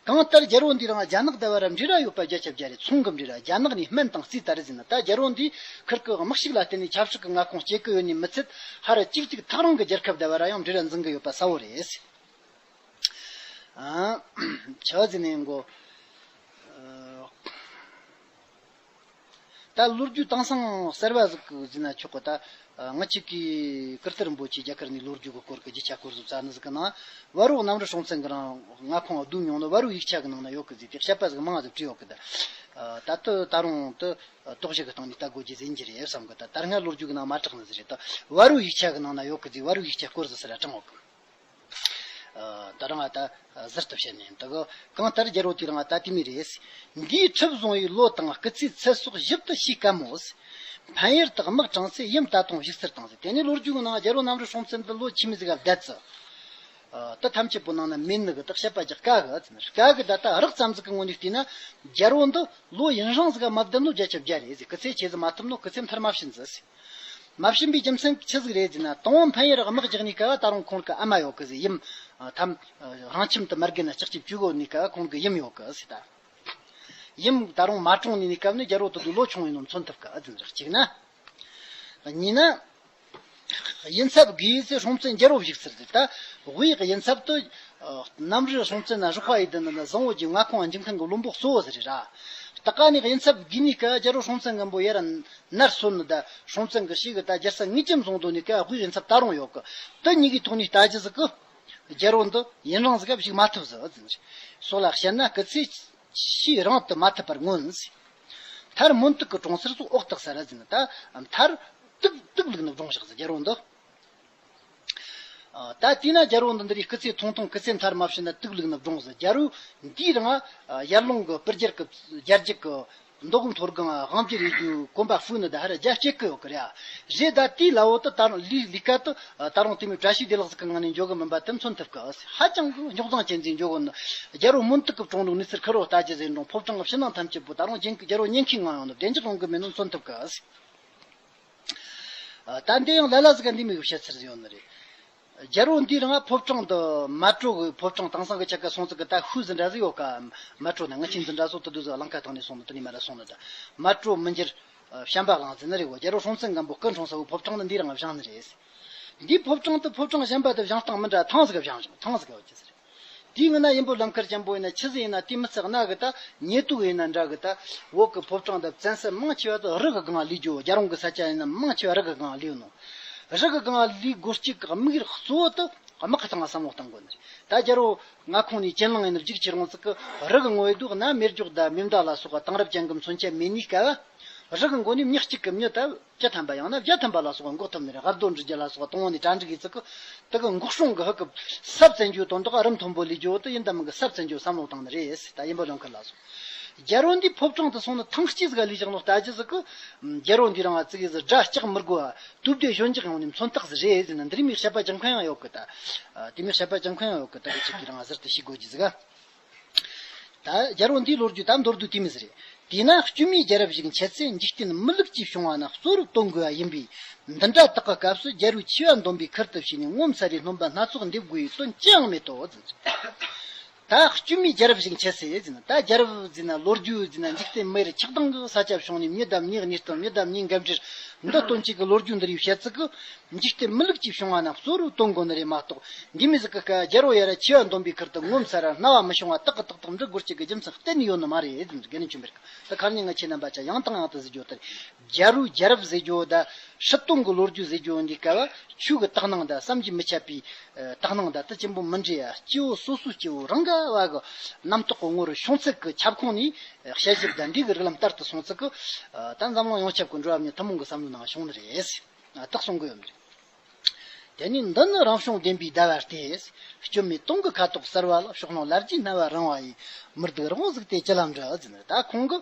གང་ལྟར་རྒྱལ་པོ་འདིའི་རིང་རྒྱ་ནག་དང་བར་འབྲེལ་བ་ཡོད་པ་བརྒྱ་ཆ་བརྒྱ་རེད། ཚོང་གི་འབྲེལ་བ། རྒྱ་ནག་ནས་སྨན་དང་རྩིས་ལྟར་ཟེར་ན། ད་རྒྱལ་པོ་འདིས་ཁིར་གི་དམག་ཤུགས་ལ་བརྟེན་ནས་ཆབ་སྲིད་ཀྱི་མངའ་ཁོངས་སྐྱེད་ཀྱི་ཡོད་ནི་མི་ཚད། ཧ་ར་གཅིག་གཅིག་ཐག་རིང་གི་རྒྱལ་ཁབ་དང་བར་ཡང་འབྲེལ་བ་འཛིན་གྱི་ཡོད་པ་གསལ་བོ་རེད། ཨ། ཆ་ཟིན་ནས་མགོ། ཨ། ད་ལོ་རྒྱུས་དེང་སང་གསར་བ་ཟིག་གི་ཟེར་ན་ཆོག་གི། ད་ང་ཅིག་གིས་ཀིརྟི་རིན་པོ་ཆེའི་རྒྱ་གར་ནས་ལོ་རྒྱུས་ཀྱི་སྐོར་གྱི་རྒྱུ་ཆ་སྐོར་ཟིག་བཙལ་ནི་ཟིག་གི་ནང་། བར་རོ་གནམ་རི་སྲོང་བཙན་གྱི་རིང་མངའ་ཁོངས་བསྡུས་མྱོང་ནི་བར་རོ་ཡིག་ཆ་གི་ནང་ན་ཡོད་གི་ཟེར། དེ་བཤད་པ་ཟིག་མང་ཟིག་བྲིས་ཡོད་གི། ད་ད་ལྟ་ད་རུང་དེ་དོགས་གཞི་གི་སྟེང་ནས་ལྟ་དགོས་རྒྱུ་ཟིག་ཡིན་གྱི་རེད་བསམ་གི། ད་ད་སྔ་ལོ་རྒྱུས་གི་ནང་མ་གྲགས་ནི་ཟིག་རེད། ད་བར་རོ་ཡིག་ཆ་གི་ནང་ན་ཡོད་གི་ཟེར། བར་རོ་ཡིག་ཆ་སྐོར་ཟིག་ཟེར་ར་དྲངས་ཡོད་གི། ཨ། ད་རུང་ཨ་ད་ཟུར་དུ་བཤད་ནས་འདུག། གང་ལྟར་རྒྱལ་པོ་དེའི་རིང་ཨ་ད་དེ་མོ་རེད། འདིའི་ཁྲི་བཟུང་བའི་ལོ་དང་སྐུ་ཚེའི་ཚད་སོགས་ཞིབ་ཏུ་ཤེས་དཀའ་མོད། འཕན་ཡུལ་དག་དམག་དྲངས་ཚེ་ཡུམ་ད་དུང་བཞུགས་ཚུལ་དང་ཟེར། དེ་ནས་ལོ་རྒྱུས་ཀྱི་ནང་རྒྱལ་པོ་གནམ་རི་སྲོང་བཙན་འདི་ལོ་ཆི་མོ་ཟིག་ག་བསྡད་ཚེ། ཨ། ད་ཐམས་ཅད་པོ་ནང་ན་མེད་ནི་གི། ད་བཤད་པ་ཅིག་དཀའ་གི། དཀའ་གི། ད་ལྟ་རགས་ཙམ་ཟིག་གི་ངོས་ནས་བལྟས་ན་རྒྱལ་པོ་འདི་ལོ་ཡུན་རིང་ཟིག་ག་མ་བསྡད་ནོ་བརྒྱ་ཆ་བརྒྱ་རེད་ཟེར། སྐུ་ཚེ་ཆེ་ཟིག་མ་ཐུབ་ནོ། སྐུ་ཚེ་མཐར་མ་ཕྱིན་ཟིག་ཟེར། མ་ཕྱིན་པའི་རྒྱུ་མཚན་ཆི་ཟིག་རེད་ཟེར་ན། དང་པོ་འཕན་ཡུལ་དམག་རྒྱག་ནི་སྐབས་ད་རུང་ཁོང་གི་ཨ་མ་ཡོད་གི་ཟེར། ཡུམ་ཐམ་རང་ཁྱིམ་དུ་མ་བརྒལ་ན་ལྕགས་ཀྱུ་བཅུ་གོ་ནི་སྐབས་ཁོང་གི་ཡུམ་ཡོད་གི་ཟེར། ད་ཡུམ་ད་རུང་མ་གྲོངས་ནི་ནི་སྐབས་ནི་རྒྱལ་པོ་དེ་དུས་ལོ་ཆུང་ཡིན་ནོ་མཚོན་ཐུབ་གི་ཟེར། གཅིག་ན། གཉིས་ན། ཡིན་ཚབ་བགོས་ཚེ་སྲོང་བཙན་རྒྱལ་པོ་བཞུགས་ཚུལ་ཟེར། ད་དབུས་ཡིན་ཚབ་ཏུ་གནམ་རི་སྲོང་བཙན་ན་རུ་ཁ་ཡི་དུ་ནི་བཟང་བོ་གྱི་མངའ་ཁོངས་འཇིག་མཁན་གྱི་བློན་པོ་གཙོ་བོ་ཟིག་རེད་ར། ད་ག་ནས་ཡིན་ཚབ་བགོས་ནི་སྐབས་རྒྱལ་པོ་སྲོང་བཙན་སྒམ་པོ་ཡར་ནར་སོན་ནི་ད་སྲོང་བཙན་གྱི་ཞིག་གི་ད་རྒྱལ་ས་ངེས་ཅན་བཟུང་དོ་ནི་སྐབས་དབུས་ཡིན་ཚབ་ད་རུང་ཡོད་གི། དེ་གཉིས་ཀྱི་ཐོག་ནས་ལྟ་རྒྱུ་ཟིག་གི། རྒྱལ་པོ་འདི་ཡུན་རིང་ཟིག་ག་བཞུགས་མ་ཐུབ་ཟིག་ཟེར། སོགས་ལ་བཤད་ན་སྐུ་ཚེ་ཕྱིས་རིང་དུ་མ་ཐུབ་པར་མངོན་ཟེར། མཐར་མུན་སྟུག་གི་གྲོང་ཚུལ་སོགས་འོག་ཏུ་གསལ་ཟེར་ན། ད་མཐར་དུག་དུག་བླུགས་ནས་བཀྲོངས་བཞག་ཟེར་རྒྱལ་པོ་འདི། ཨ། ད་དེས་ན་རྒྱལ་པོ་འདི་འདི་རིགས་སྐུ་ཚེ་ཐུང་ཐུང་། སྐུ་ཚེ་མཐར་མ་ཕྱིན་ན་དུག་བླུགས་ནས་བཀྲོངས་ཟེར། རྒྱལ་པོ་འདིའི་རིང་ཡར་ཀླུང་གི་སྤུར་རྒྱལ་གྱི་རྒྱལ་རྒྱུད་ཀྱི་མདོ་དབུས་མཐོ་སྒང་དབང་བསྒྱུར་ཡེད་རྒྱུའི་གོམ་པ་སྤོས་ནི་ད་ཧ་ར་རྒྱ་སྐྱེད་ཀྱི་ཡོད་ཀི་རེད། རེད། ད་དེའི་ལ་འོ་དེ་ད་རུང་ལས་ལས་ཀ་དེ་ད་རུང་དེ་མོའི་བཀྲ་ཤིས་བདེ་ལེགས་ཟིག་གི་ངང་ནས་འཇོག་གི་མིན་པ་དེ་མཚོན་ཐུབ་ཀི། ཧ་ཅང་གི་རྙོག་འཛིང་ཅན་ཟིག་འཇོག་གི་ནི། རྒྱལ་པོ་མུན་སྟུག་གིས་བཀྲོངས་འདུག་ནི་ཟེར། ཁུར་རོ་ལྟ་རྒྱུ་ཟིག་འགྲོ། ཕོ་བྲང་གི་ཕྱི་ནང་ཐམས་ཅད་པོ་ད་རུང་རྒྱལ་པོ་ཉེན་ཁའི་ངང་ཡོང་ནི། བདེ་འཇགས་ཡོང་གི་མེད་ནོ་མཚོན་ཐུབ་ཀི། ད་འདི་ཡང་ལ་ལ་ཟིག་ག་འདི་མོ་གི་བཤད་ཚུལ་ཟིག་ཡོད་ནི་རེད། རྒྱལ་པོ་འདིའི་རིང་ཕོ་བྲང་དུ་མལ་གྲོ་གི། ཕོ་བྲང་དེང་སང་གི་ཆ་ག་སོང་ཙི་གི་ད་ཤུལ་ཟིག་འདྲ་ཟིག་ཡོད་ཀ། མལ་གྲོ་ན་ང་ཆེན་ཟིག་འདྲ་སོགས་དེ་དུས་ཟིག་གླིང་ཁ་ཐང་ནས་སོང་ནི། དེ་ནས་མར་ར་སོང་ནི། ད་མལ་གྲོ་མི་འགྱུར། བྱམས་པ་གླིང་ཟེར་ནི་རེད་གོ། རྒྱལ་པོ་སྲོང་བཙན་སྒམ་པོ་སྐུ་འཁྲུངས་ས་བོའི་ཕོ་བྲང་དུ་འདིའི་རིང་བཞེངས་ནི་རེད། འདིའི་ཕོ་བྲང་དུ་ཕོ་བྲང་གཞན་པ་དུ་བཞེངས་སྟངས་མི་འདྲ། ཐང་ཟིག་ག་བཞེངས་བཞེངས། ཐང་ཟིག་ག་བ་ཅི་ཟེར། དེའི་སྔོན་ན་ཡིན་པོ་ལམ་ཁར་ཅན་པོ་ཡིན་ན་ཆི་ཟིག་ཡིན་ན་དེ་མི་ཚེ་གནའ་གི་ད་ཉེ་དུ་ཡིན་ན་འདྲ་གི། ད་བོད་གི་ཕོ་བྲང་དུ་བཙན་ས་མང་ཆེ་བ་དུ་རི་གི་སྒང་ལུས་རྒྱུ། རྒྱལ་རོང་གི་ས་ཆ་ཡིན་ན་མང་ཆེ་བ་རི་གི་སྒང་ལུས་ནོ། རི་གི་སྒང་ལུས་སྒོ་གཅིག་གི་དམིགས་ཡུལ་གཙོ་བོ་དུ་དམག་གི་སྟེང་ལ་བསམ་བློ་གཏང་དགོས་ནི་རེད། ད་རྒྱལ་པོ་མངའ་ཁོངས་ནས་གྱེན་ལངས་ཡིན་ན་རྒྱུག་ཁྱེར་འོང་ཙི་གི་རི་གི་ངོ་ཡི་དུ་གནའ་མེ་སྒྱོགས་དང་མེ་མདའ་ལ་སོགས་པ་དེང་རབས་ཅན་གི་མཚོན་ཆ་མེད་ནི་སྐབས། རི་གི་མགོ་ནས་མྱི་གཅིག་གི་མྱི་ད་བཅུ་ཐམ་པ་ཡང་ན་བརྒྱ་ཐམ་པ་ལ་སོགས་པ་འགོག་ཐུབ་ནི་རེད། དབར་རྡོ་འགྲུལ་རྒྱུ་ལ་སོགས་པ་དང་བོ་ནས་གྲ་འགྲིག་གི་ཙི་གི་དེ་གི་འགོག་སྲུང་གི་ཧི་གི་ས་བཙན་རྒྱུ་དང་དག་རི་མཐོན་པོ་ལས་རྒྱུ་དེ་ཡིན་ད་མིན་གི་ས་བཙན་རྒྱུ་བསམ་བློ་བཏང་ནི་རེད། ད་ཡིན་པ་ལོན་ཁུལ་ལ་སོགས་རྒྱལ་པོ་འདི་ཕོ་བྲང་དུ་སོང་ནི་ཐང་སྐྱིད་ཟིག་ལས་བཞག་ནོ་ལྟ་རྒྱུ་ཟིག་གི། རྒྱལ་པོ་འདི་རང་ཙི་གི་ཟི་དགྲ་སྐྲག་མི་དགོས་པ་དུབ་སྡེ་གཞོན་འཇགས་ཡོང་ནི་མཚོན་རྟགས་ཟིག་རེད་ཟེར་ན། འདི་རིགས་མིག་བཤད་པ་ཅང་ཁོན་ཡང་ཡོད་གི། ད་དེ་མིག་བཤད་པ་ཅང་ཁོན་ཡང་ཡོད་གི། ད་གི་ཅིག་གི་རང་ཟུར་དུ་ཤེས་དགོས་རྒྱུ་ཟིག་ག་ད་རྒྱལ་པོ་འདིའི་ལོ་རྒྱུས་ད་མདོར་བསྡུས་དེ་མི་ཟེར། དེས་ན་སྐྱོན་མེད་རྒྱལ་རབས་ཤིག་མཆེད་ཚེ། འཇིག་རྟེན་མི་ལུགས་ཀྱིས་བྱུང་བ་ན་གཙོ་རུ་སྟོན་དགོས་པ་ཡིན་པས། འདི་འདྲ་དག་གི་སྐབས་སུ་རྒྱལ་པོས་ཆེ་བ་འདོམས་པའི་ཁུར་དུ་བྱས་ནས་ངོ་མཚར་རེ་སྣོན་པ་སྣ་ཚོགས་འདེབས་དགོས་པའི་དོན་ཅི་ཡང་མེད་དོ། ད་སྐྱོན་མེད་རྒྱལ་རབས་ཤིག་མཆེད་ཚེ་ཟེར་ན། ད་རྒྱལ་རབས་ཟེར་ན་ལོ་རྒྱུས་ཟེར་ན་འཇིག་རྟེན་མི་ཡུལ་ཆགས་སྡང་གི་ས་ཆ་བྱུང་ནས་མྱི་དང་མྱི་གཉིས་སྟོན། མྱི་དང་མྱི་འགལ་འབྲེལ་འདི་སྟོན་བྱེད་ཀྱི་ལོ་རྒྱུས་འདི་རིགས་བཤད་ཚིག་གི། འཇིག་རྟེན་མི་ལུགས་ཀྱིས་བྱུང་བ་ན་གཙོ་རུ་སྟོན་དགོས་ནི་རེད་མ་གཏོགས། འདི་མི་ཟིག་གི་སྐབས་རྒྱལ་པོ་ཡར་ཆེ་བ་འདོམས་པའི་ཁུར་དུ་ངོ་མཚར་ར་སྣང་བ་མི་ཤོང་བ་དག་གི་ཏག་ཏག་འབྲི་དགོས་ཀྱི་རྒྱུ་མཚན་གཏན་ནས་ཡོད་ནི་མ་རེད་ཟེར། དགེ་འདུན་ཆོས་འཕེལ་གི་ད་ཁ་ཉིན་ང་ཁྱེད་རྣམ་པ་ཆ་ཡང་དང་ཡང་དུ་ཟིག་བརྗོད་དེ། རྒྱལ་པོའི་རྒྱལ་རབས་ཟེར་རྒྱུ་ད་སྲིད་དོན་གི་ལོ་རྒྱུས་ཟེར་རྒྱུ་འདི་སྐབས་ཆོས་གི་དག་སྣང་ད་བསམ་གྱིས་མི་ཁྱབ་པའི་དག་སྣང་ད་དུ་ཆེན་པོ་མི་འདྲེ་ཡ། སྐྱེ་བོ་སོ་སོའི་སྐྱེ་བོ་རང་ག་བ་གི་རྣམ་རྟོག་གི་ངོ་རུ་བྱུང་ཚིག་གི་ཁྱབ་ཁོངས་ནས་དཔྱད་ཞིབ་དང་འདི་གི་རིགས་ལམ་ལྟར་དུ་སོང་ཚིག་གི། ད་འཛམ་གླིང་ཡོངས་ཁྱབ་ཀྱི་འགྲོ་བ་མི་ཐུན་མོང་གི་བསམ་བློའི་ནང་བྱུང་ནི་རེད། ད་གསུང་གི་ཡོད་མི་རེད། དེ་ནས་འདི་ནི་རང་བྱུང་བདེན་པའི་ཟླ་བ་སྟེ། སྐྱོན་མེད་སྟོང་གི་ཁ་དོག་གསལ་བ་ལ། ཕྱོགས་ལྷུང་ལར་གྱི་སྣང་བ་རིང་བ་ཡི། མི་སྡུག་རི་བོང་གཟིགས་ཏེ་ཅི་ལ་འདྲི་ཟེར་ནས། ད་ཁོང་གི་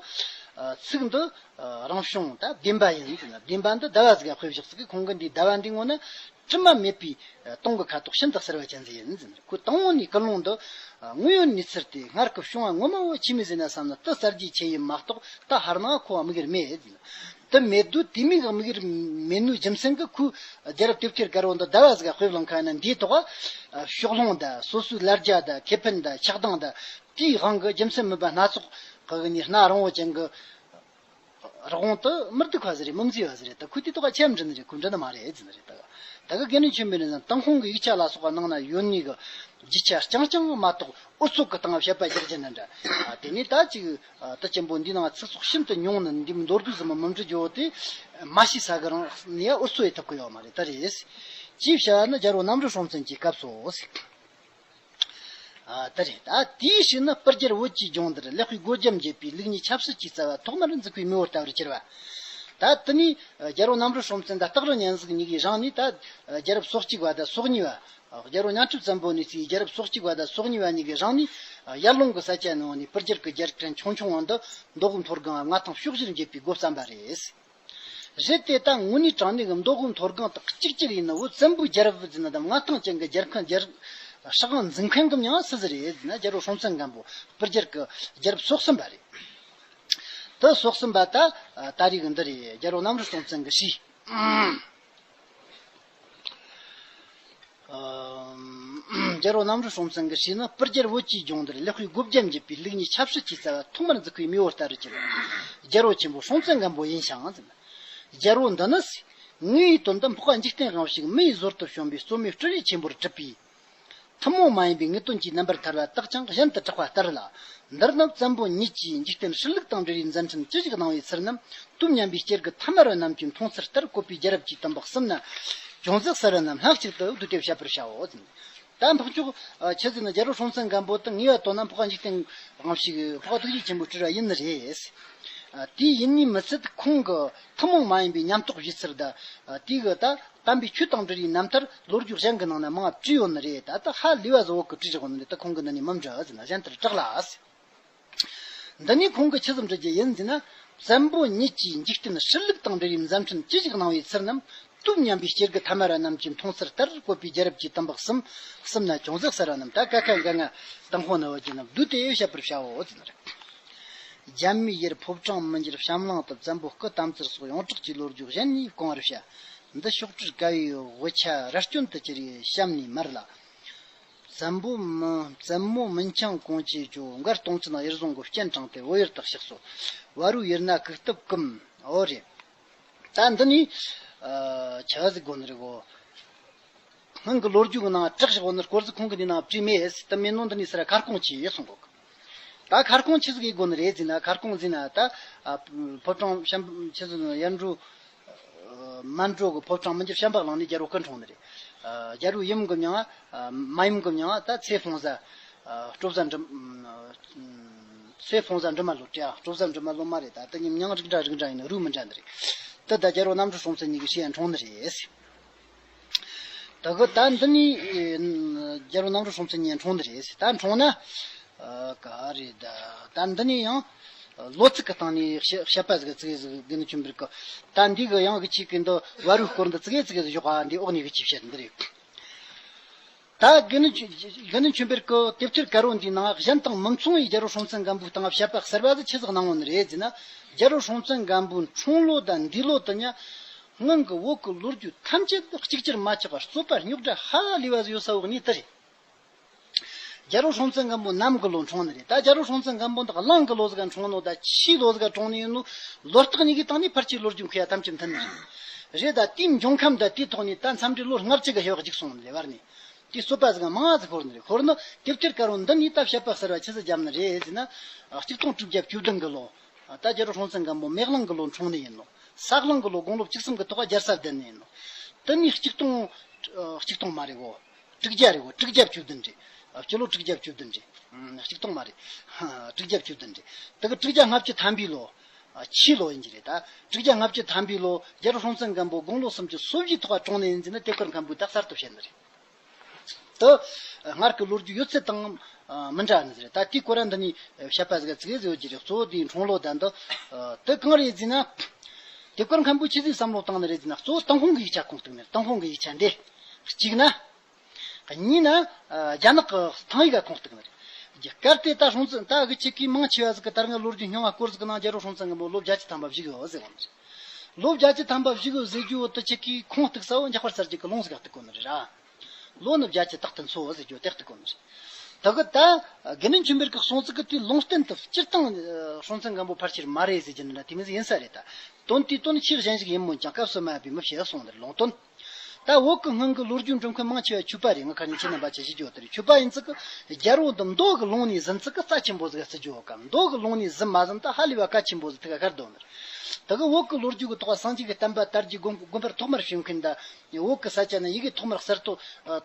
ཚིག་འདི་རང་བྱུང་ད་བདེན་པ་ཡིན་ཟེར་ན། བདེན་པ་འདི་ཟླ་བ་ཟིག་ག་དཔེ་བཞག་ཟིག་གི། ཁོང་གི་འདི་ཟླ་བ་འདི་ངོ་ན་དྲི་མ་མེད་པའི་སྟོང་གི་ཁ་དོག་ཤིན་ཏུ་གསལ་བ་ཅན་ཟིག་ཡིན་ཟེར་ན། ཁོས་དང་པོ་ནས་ཀུན་སློང་འདི་དངོས་ཡོད་གནས་ཚུལ་དེ་སྔར་གྱི་བྱུང་བ་ངོ་མ་བོ་ཆི་མོ་ཟིག་ན་བསམ་ན་དེ་གསལ་རྒྱུའི་ཆེད་ཡིན་མ་གཏོགས། ད་ཧར་ནང་ཁོ་བ་དམིགས་ཡུལ་མེད་ཟེར་ན། དེ་མེད་དུས་དེ་མིན་གི་དམིགས་ཡུལ་མེད་ནོའི་རྒྱུ་མཚན་གྱིས་ཁོས་རྒྱལ་རབས་དེབ་ཐེར་དཀར་བོ་འདི་ཟླ་བ་ཟིག་ག་དཔེ་བླངས་ཁ་ན། འདིའི་ཐོག་ཕྱོགས་ལྷུང་དང་སོ་སོའི་ལར་རྒྱ་དང་ཁེ་ཕན་དང་ཆགས་སྡང་དང་དེའི་དབང་གིས་རྒྱུ་མཚན་མིན་པ་སྣ་ཚོགས་ཀྱི་ནི་སྣ་རིང་བོ་ཅན་གྱི་རི་བོང་དེ་མི་སྡུག་པ་ཟིག་རེད། མི་མཛེས་པ་ཟིག་རེད། ད་ཁོས་དེའི་ཐོག་ཁ་ཆེ་འབྲི་ནི་རེད། ཁོས་འབྲི་ནི་མ་རེད་ཟེར་ནི་རེད། ད་ད་གི་དགེ་འདུན་ཆོས་འཕེལ་ནས་ན་ཏུན་ཧོང་གི་ཡིག་ཆ་ལ་སོགས་པ་ནང་ན་ཡོད་ནི་གི་རྒྱུ་ཆ་རྐྱང་རྐྱང་མ་གཏོགས། འུ་ཚོ་གི་སྟེང་བཤད་པ་རྒྱག་རྒྱུ་ནི་འདྲ། ཨ། དེ་ནས་ད་ཅིག་ཨ། ད་ཆེན་པོ་འདི་ནང་ཚིག་ཚོགས་ཤིན་ཏུ་ཉུང་ནི་འདི་མདོར་བསྡུས་ཙམ་མ་འབྲི་རྒྱུ་བོ་དེ་མ་ཤེས་ས་གི་རང་ནས་ཡང་འུ་ཚོ་ཡི་ཐུབ་ཀྱི་ཡོད་མ་རེད། ད་རེད། ཅེས་བྱ་བ་ནི་རྒྱལ་པོ་གནམ་རི་སྲོང་བཙན་གྱི་སྐབས་སོ་ཟེར། ཨ། ད་རེད། ད་དེའི་ཕྱིར་ན་སྤུར་རྒྱལ་བོད་ཀྱི་ལྗོངས་འདིར། ལེགས་པའི་སྒོ་རྒྱབ་འབྱེད་པའི་ལུགས་གཉིས་ཆབ་སྲིད་ཀྱི་རྩ་བ་ཐོག་མར་འཛུགས་པའི་མེས་པོ་ལྟ་བུར་གྱུར་པ། ད་དེ་ནས་རྒྱལ་པོ་གནམ་རི་སྲོང་བཙན་དང་སྟག་རི་གཉན་གཟིགས་གཉིས་ཀྱི་རིང་ནས། ད་རྒྱལ་རབས་སོ་གཅིག་པ་དང་སོ་གཉིས་པ། རྒྱལ་པོ་གཉའ་ཁྲི་བཙན་པོ་ནས་བརྩིས་རྒྱལ་རབས་སོ་གཅིག་པ་དང་སོ་གཉིས་པ་གཉིས་ཀྱི་རིང་ནས། ཡར་ཀླུང་གི་ས་ཆ་ནང་ནས་སྤུར་རྒྱལ་གྱི་རྒྱལ་ཕྲན་ཆུང་ཆུང་བ་འདི་མདོ་དབུས་མཐོ་སྒང་མངའ་ཐང་ཕྱོགས་བཞིར་འབྱེད་པའི་སྒོ་བརྩམས་པ་རེད། རེད་དེ། ད་དངོས་གནས་དྲང་གནས་ཀྱི་མདོ་དབུས་མཐོ་སྒང་དག་གཅིག་གྱུར་ཡིན་ནོ། བཙན་པོའི་རྒྱལ་རབས་ཟེར་ན་དང་མངའ་ཐང་ཅན་གྱི་རྒྱལ་ཁམས་རྒྱལ་སྲིད་འཛིན་མཁན་གྱི་མྱིང་སུ་ཟིག་རེད་ཟེར་ན། རྒྱལ་པོ་སྲོང་བཙན་སྒམ་པོ་སྤུར་རྒྱལ་གྱི་རྒྱལ་རབས་སོ་གསུམ་པ་རེད། དེ་སོ་གསུམ་པ་ད་ད་རེས་ཀྱི་འདི་རེད། རྒྱལ་པོ་གནམ་རི་སྲོང་བཙན་གྱི་སྲས། རྒྱལ་པོ་གནམ་རི་སྲོང་བཙན་གྱི་སྲས་ནི་སྤུར་རྒྱལ་བོད་ཀྱི་ལྗོངས་འདིར། ལེགས་པའི་སྒོ་རྒྱབ་འབྱེད་པའི་ལུགས་གཉིས་ཆབ་སྲིད་ཀྱི་རྩ་བ་ཐོག་མར་འཛུགས་པའི་མེས་པོ་ལྟ་བུར་གྱུར་པ། རྒྱལ་པོ་ཆེན་པོ་སྲོང་བཙན་སྒམ་པོ་ཡིན་ཞིང་ཟེར། རྒྱལ་པོ་འདི་ནི་ངེས་པའི་དོན་དུ་འཕགས་པ་འཇིག་རྟེན་དབང་ཕྱུག་མི་ཡི་ཟོར་དུ་བྱོན་པའི་རྩོད་མེད་སྤྲུལ་རིག་ཆེན་པོར་གྲུབ་པའི། ཐུན་མོང་མ་ཡིན་པའི་ངེས་དོན་གྱི་རྣམ་པར་ཐར་པ་དག་ཀྱང་གཞན་དུ་གྲགས་པ་ལྟར་ལ། འདིར་ནི་བཙན་པོ་ཉིད་ཀྱིས་འཇིག་རྟེན་སྲིད་ལུགས་དང་འབྲེལ་བའི་མཛད་འཕྲིན་ཅི་ཞིག་གནང་བའི་ཚུལ་རྣམས་དུས་མཉམ་པའི་སྐྱེ་རྒུ་ཐ་མལ་པ་རྣམས་ཀྱིས་མཐོང་ཚུལ་ལྟར་བཀོད་པའི་རྒྱལ་རབས་ཀྱི་དུམ་བུ་གསུམ་ནི། ཅུང་ཟད་གསལ་བ་རྣམས་སྣ་གཅིག་ཏུ་བསྡུས་ཏེ་བཤད་པར་བྱའོ། ད་འཕགས་མཆོག་ཆི་ཟེར་ན། རྒྱལ་པོ་སྲོང་བཙན་སྒམ་པོ་དང་ངེས་པའི་དོན་ན་འཕགས་པ་འཇིག་རྟེན་དབང་ཕྱུག་འཕགས་པ་ཐུགས་རྗེ་ཆེན་པོའི་སྤྲུལ་པ་ཡིན་ནི་རེད། དེ་ཡིན་ནི་མི་ཚད་ཁོང་གི་ཐུན་མོང་མ་ཡིན་པའི་ཉམས་རྟོགས་བྱེད་ཚུལ་དང་། དེ་གི་ད་དམ་པའི་ཆོས་དང་འབྲེལ་བའི་རྣམ་ཐར་ལོ་རྒྱུས་གཞན་གྱི་ནང་ན་མང་བ་བྲིས་ཡོད་ནི་རེད། ད་ལྟ་ཧ་ལས་པ་བཟོ་བོ་གི་བྲིས་བཞག་ནི་རེད། ད་ཁོང་གི་འདི་ནས་མི་འདྲ་ཟེར་ན་གཞན་ལྟར་གྲགས་ལ། འདི་ནས་ཁོང་གིས་ཆི་ཟིག་འབྲི་རྒྱུ་ཡིན་ཟེར་ན། བཙན་པོ་ཉིད་ཀྱིས་འཇིག་རྟེན་སྲིད་ལུགས་དང་འབྲེལ་བའི་མཛད་འཕྲིན་ཅི་ཞིག་གནང་བའི་ཚུལ་རྣམས་དུས་མཉམ་པའི་སྐྱེ་རྒུ་ཐ་མལ་པ་རྣམས་ཀྱིས་མཐོང་ཚུལ་ལྟར་བཀོད་པའི་རྒྱལ་རབས་ཀྱི་དུམ་བུ་གསུམ། གསུམ་ན་ཅུང་ཟད་གསལ་བ་རྣམས། ད་ཀ་ཁ་འགའ་ང་དང་ཕོ་ནི་བ་ཅན་རྣམས་བསྡུས་ཏེ་བཤད་པར་བྱའོ་ཟེར་ནི་རེད། རྒྱ་མིའི་ཡུལ་ཕོ་བྲང་མི་འགྱུར་བྱམས་གླིང་དུ། བཙན་པོ་སྐུ་བལྟམས་ཚུལ་སོགས་ཡོངས་གྲགས་ཀྱི་ལོ་རྒྱུས་གཞན་ནས་གོང་བར་བཤད། འདི་ཤོག་དྲིལ་དཀའ་བའི་དབུ་ཆ་ར་སྐྱོན་དུ་གྱུར་བའི་གཤམ་ནས་མར་ལ། བཙན་པོ་མི་བཙན་མོ་མིན་ཆང་གོང་ཆེ་ཇོ། མགར་སྟོང་ཆེན་གཡུ་བཟུང་གི་སྤྱན་དྲངས་ཏེ། བོད་ཡུལ་དུ་གཤེགས་སོ། བ་རུའི་ཡུལ་ན་གུག་སྟབས་ཀུམ། འོ་རེད། ད་འདི་ནི་ཆ་ཟིག་དགོ་ནི་རེད་གོ། སྔོན་གྱི་ལོ་རྒྱུས་ཀྱི་ནང་བྲག་བཞག་ནི་སྐོར་ཟིག་ཁོང་གི་འདི་ནང་བྲིས་མེད། ད་མེད་ནོ་འདི་ནི་སར་ཁ་སྐོང་བྱས་གསུང་གོ། ད་ཁ་སྐོང་ཆི་ཟིག་ཡེ་དགོ་ནི་རེད་ཟེར་ན། ཁ་སྐོང་ཟེར་ན་ད་ཕོ་བྲང་བྱམས་ཆི་ཟིག་ཡར་འགྲོ། མར་འགྲོ་གི་ཕོ་བྲང་མི་འགྱུར་བྱམས་པ་གླིང་ནས་རྒྱལ་པོ་སྐུ་འཁྲུངས་ནི་རེད། རྒྱལ་པོ་ཡུམ་གྱི་མྱིང་ང་། མ་ཡུམ་གྱི་མྱིང་ང་ད་ཚེ་ཕུང་བཟའ། སྤྲོ་བཟའ་འབྲི། ཚེ་ཕུང་བཟའ་འབྲི་མ་ལོ་བྲེ། སྤྲོ་བཟའ་འབྲི་མ་ལོ་མ་རེད། ད་དེ་གཉིས་མྱིང་རིགས་འདྲ་རིགས་འདྲ་ཡིན་ན་རུས་མི་འདྲ་འདི་རེད། དེ་ད་རྒྱལ་པོ་རྣམ་གྲོལ་སྲོང་བཙན་གཉིས་ཀྱི་ཞིང་ཡང་འཁྲུངས་ནི་རེད། ད་གི་ད་འདི་ནི་རྒྱལ་པོ་རྣམ་གྲོལ་སྲོང་བཙན་གཉིས་ཡང་འཁྲུངས་ནི་རེད། ད་འཁྲུངས་ན། ག་རེད་ད། ད་འདི་ནས་ཡང་ལོ་ཚིགས་ཀྱི་སྟེང་ནས་བཤད་བཤད་པ་ཟིག་ཙི་གེ་ཟིག་དགེ་འདུན་ཆོས་འཕེལ་གི། ད་འདི་གི་ཡང་གི་ཅིག་གི་འདི་བ་རུའི་སྐོར་འདི་ཙི་གེ་ཙི་གེ་ཟིག་བཞག་པ་འདི་འོག་ནས་གི་ཅིག་བཤད་འདི་རེད། ད་དགེ་འདུན་ཆོས་དགེ་འདུན་ཆོས་འཕེལ་གི་དེབ་ཐེར་དཀར་པོ་འདིའི་ནང་གཞན་དང་མི་མཚུངས་པའི་རྒྱལ་པོ་སྲོང་བཙན་སྒམ་པོའི་སྟེང་བཤད་པ་གསར་པ་ཟིག་ཆི་ཟིག་གནང་ཡོད་ནི་རེད་ཟེར་ན། རྒྱལ་པོ་སྲོང་བཙན་སྒམ་པོའི་འཁྲུངས་ལོ་དང་འདས་ལོ་དེ་གཉིས་སྔོན་གྱི་བོད་ཀྱི་ལོ་རྒྱུས་ཐམས་ཅད་གཅིག་གྱུར་མ་ཆགས་པར་རྩོད་པ་རྙོག་དྲ་ཧ་ལས་པ་ཟིག་ཡོད་ས་འོག་ནས་དེ་རེད། རྒྱལ་པོ་སྲོང་བཙན་སྒམ་པོ་ནམ་གྱི་ལོ་འཁྲུངས་ནི་རེད། ད་རྒྱལ་པོ་སྲོང་བཙན་སྒམ་པོ་འདི་གླང་གི་ལོ་ཟིག་ག་འཁྲུངས་ནོ་ད་ཕྱིའི་ལོ་ཟིག་ག་འཁྲུངས་ནི་ཡིན་ནོ། ལོ་རྟགས་གཉིས་ཀྱི་སྟེང་ནས་ཕལ་ཆེར་ལོ་རྒྱུས་མཁས་པ་ཐམས་ཅད་མཐུན་ནི་རེད། རེད། ད་དེའི་འབྱུང་ཁམས་ད་དེའི་ཐོག་ནས་ད་མཚམས་རེ་ལོ་ལྔ་བཅུ་གི་ཧེ་བག་ཅིག་སོང་ནི་རེད་བར་ནས། དེའི་རྩོད་པ་ཟིག་མང་ཟིག་ཤོར་ནི་རེད། ཤོར་ནི་དེབ་ཐེར་དཀར་པོ་འདི་ནས་ད་བཤད་པ་གསར་པ་ཆི་ཟིག་བརྒྱབ་ནི་རེད་ཟེར་ན། གཅིག་སྟོང་དྲུག་བརྒྱ་བཅུ་བདུན་གི་ལོ། ད་རྒྱལ་པོ་སྲོང་བཙན་སྒམ་པོ་མེ་གླང་གི་ལོ་འཁྲུངས་ནི་ཡིན་ནོ། ས་གླང་གི་ལོ་དགུང་ལོ་བཅུ་གསུམ་གི་ཐོག་རྒྱལ་ས་བསྡད་ནི་ཡིན་ནོ། དེ་ནས་གཅིག་སྟོང་། ཨ། གཅིག་སྟོང་མ་རེད་གོ། དྲུག་བརྒྱ་རེད་གོ། དྲུག་བརྒྱ་བཅུ་བདུན་རེད། ཨ། སྤྱི་ལོ་དྲུག་བརྒྱ་བཅུ་བདུན་རེད། ཨ། གཅིག་སྟོང་མ་རེད། ཨ། དྲུག་བརྒྱ་བཅུ་བདུན་རེད། དེ་གི་དྲུག་བརྒྱ་ལྔ་བཅུ་ཐམ་པའི་ལོ། ཨ། ཕྱིའི་ལོ་ཡིན་གྱི་རེད་ད། དྲུག་བརྒྱ་ལྔ་བཅུ་ཐམ་པའི་ལོ་རྒྱལ་པོ་སྲོང་བཙན་སྒམ་པོ་དགུང་ལོ་སུམ་ཅུ་སོ་བཞིའི་ཐོག་ལ་འཁྲུངས་ནི་ཡིན་ཟེར་ན་དེབ་དཀར་མཁན་པོས་ད་གསར་དུ་བཤད་ནི་རེད། དེ་སྔར་གྱི་ལོ་རྒྱུས་ཡོད་ཚད་དང་མི་འདྲ་ནི་རེད། ད་དེའི་སྐོར་འདི་ནས་བཤད་པ་ཟིག་ཙི་གེ་ཟིག་ཡོད་ཀྱི་རེད། གཙོ་བོ་དེའི་འཁྲུངས་ལོ་དང་འདི། དེ་གང་རེད་ཟེར་ན། དེབ་དཀར་མཁན་པོས་ཆི་ཟིག་བསམ་བློ་བཏང་ནི་རེད་ཟེར་ན། གཙོ་བོ་ཏུན་ཧོང་གི་ཡིག་ཆ་ཁུངས་གཏུགས་ནི་རེད། ཏུན་ཧོང་གི་ཡིག་ཆ་འདི། གཅིག་ན། གཉིས་ན། རྒྱ་ནག་གི་ཐང་ཡིག་ག་ཁུངས་གཏུགས་ནི་རེད། གལ་ཏེ་ད་སྲོང་བཙན་ད་གི་ཆེ་གི་མང་ཆེ་བ་ཟིག་གི་ད་སྔ་ལོ་རྒྱུས་རྙིང་བ་སྐོར་ཟིག་གི་ནང་རྒྱལ་པོ་སྲོང་བཙན་སྒམ་པོ་ལོ་བརྒྱད་ཅུ་ཐམ་པ་བཞུགས་ཡོད་ཟེར་བ་ནི་རེད། ལོ་བརྒྱད་ཅུ་ཐམ་པ་བཞུགས་ཡོད་ཟེར་རྒྱུ་བོ་དེ་ཆེ་གི་ཁུངས་གཏུགས་ས་བོ་འཇམ་དཔལ་གསལ་རྒྱལ་གི་ལུང་ཟིག་ག་གཏུགས་གོ་ནི་རེད་ར། ལོ་ནི་བརྒྱད་ཅུ་དག་ཏུ་འཚོ་བ་ཟེར་རྒྱུ་དེ་གཏུགས་གོ་ནི་རེད། ད་གི་ད་དགེ་འདུན་ཆོས་འཕེལ་གྱི་གསུང་ཚིག་གི་དེའི་ལུང་བསྟན་དུ་སྤྱིར་བཏང་སྲོང་བཙན་སྒམ་པོ་ཕལ་ཆེར་མ་རེད་ཟེར་རྒྱུ་ནི་ལ་དེ་མོ་ཟིག་ཡིན་ས་རེད་ད། དོན་དེའི་དོན་ཆེས་གཞན་ཞིག་ཡིན་མོད་ཀྱང་སྐབས་སུ་མ་ཡིན་པའི་མི་བྱེད་གསུངས་ནི་རེད། ལུང་དོན། ད་བོད་ཀྱི་སྔོན་གྱི་ལོ་རྒྱུས་འབྲི་མཁན་མང་ཆེ་བ་ཆོས་པ་རེད། ང་ཁ་ཉིན་ཁྱེད་རྣམ་པ་ཆ་ཤས་ཀྱི་འོག་ཏུ་རེད། ཆོས་པ་ཡིན་ཚིག་གི་རྒྱལ་པོ་འདི་མདོ་གི་ལུང་ནས་ཟིན་ཚིག་གི་རྩ་ཆེན་པོ་ཟིག་བརྩི་རྒྱུ་ཡོད་ཀ། མདོ་གི་ལུང་ནས་ཟིན་མ་ཟིན་ད་ཧ་ལས་པ་གལ་ཆེན་པོ་ཟིག་ཐུག་ག་ཁར་འདོན་ནི་རེད། ད་གི་བོད་ཀྱི་ལོ་རྒྱུས་ཀྱི་ཐོག་སངས་རྒྱས་ཀྱི་བསྟན་པ་དར་རྒྱས་དགོན་དགོན་པར་ཐོག་མར་བྱོན་མཁན་ད། བོད་ཀྱི་ས་ཆ་ནས་ཡི་གེ་ཐོག་མར་གསར་གཏོད་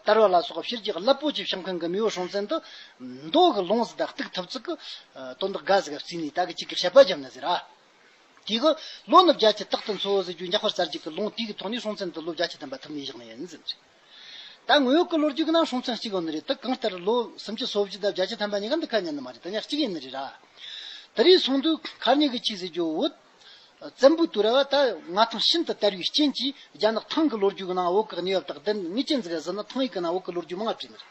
དར་བ་ལ་སོགས་པ་ཕྱི་རྒྱལ་གྱི་རླབས་པོ་ཆེ་བྱུང་མཁན་གྱི་མེས་པོ་སྲོང་བཙན་དུ། མདོ་གི་ལུང་ཟིག་ད་གཏུག་ཐུབ་ཚིག་གི་དོན་དག་དགའ་ཟིག་ག་བརྩིས་ནས་ད་གི་གཅིག་གི་བཤད་པ་བརྒྱབ་ནི་ཟིག་ར། དེ་གི་ལོ་ནི་བརྒྱད་ཅུ་དག་ཏུ་འཚོ་བ་ཟེར་རྒྱུ་འཇམ་དཔལ་གསལ་རྒྱལ་གི་ལུང་དེ་གི་ཐོག་ནས་སྲོང་བཙན་དུ་ལོ་བརྒྱད་ཅུ་ཐམ་པ་ཐུབ་ནས་བཞག་ནི་ཡིན་ཟེར་ནི་རེད། ད་དངོས་ཡོད་ཀྱི་ལོ་རྒྱུས་ཀྱི་ནང་སྲོང་བཙན་གཅིག་ཡོད་ནི་རེད། ད་གང་ལྟར་ལོ་སུམ་ཅུ་སོ་བཞི་དང་བརྒྱད་ཅུ་ཐམ་པ་གཉིས་ཀ་འདི་ཁ་ཉན་ནི་མ་རེད། ད་ཉག་གཅིག་ཡིན་ནི་རེད་ར། དེ་རིང་སོང་དུས་ཁ་ཉན་གི་ཆི་ཟེར་རྒྱུ་བོད་བཙན་པོའི་དུས་རབས་ད་མངའ་ཐང་ཤིན་ཏུ་དར་བའི་རྐྱེན་གྱིས་རྒྱ་ནག་ཐང་གི་ལོ་རྒྱུས་ཀྱི་ནང་བོད་ཀྱི་གནས་བབ་དག་བདེན་ངེས་ཅན་ཟིག་ག་ཟིན་ན། ཐང་ཡིག་གི་ནང་བོད་ཀྱི་ལོ་རྒྱུས་མང་བྲིས་ནི་རེད།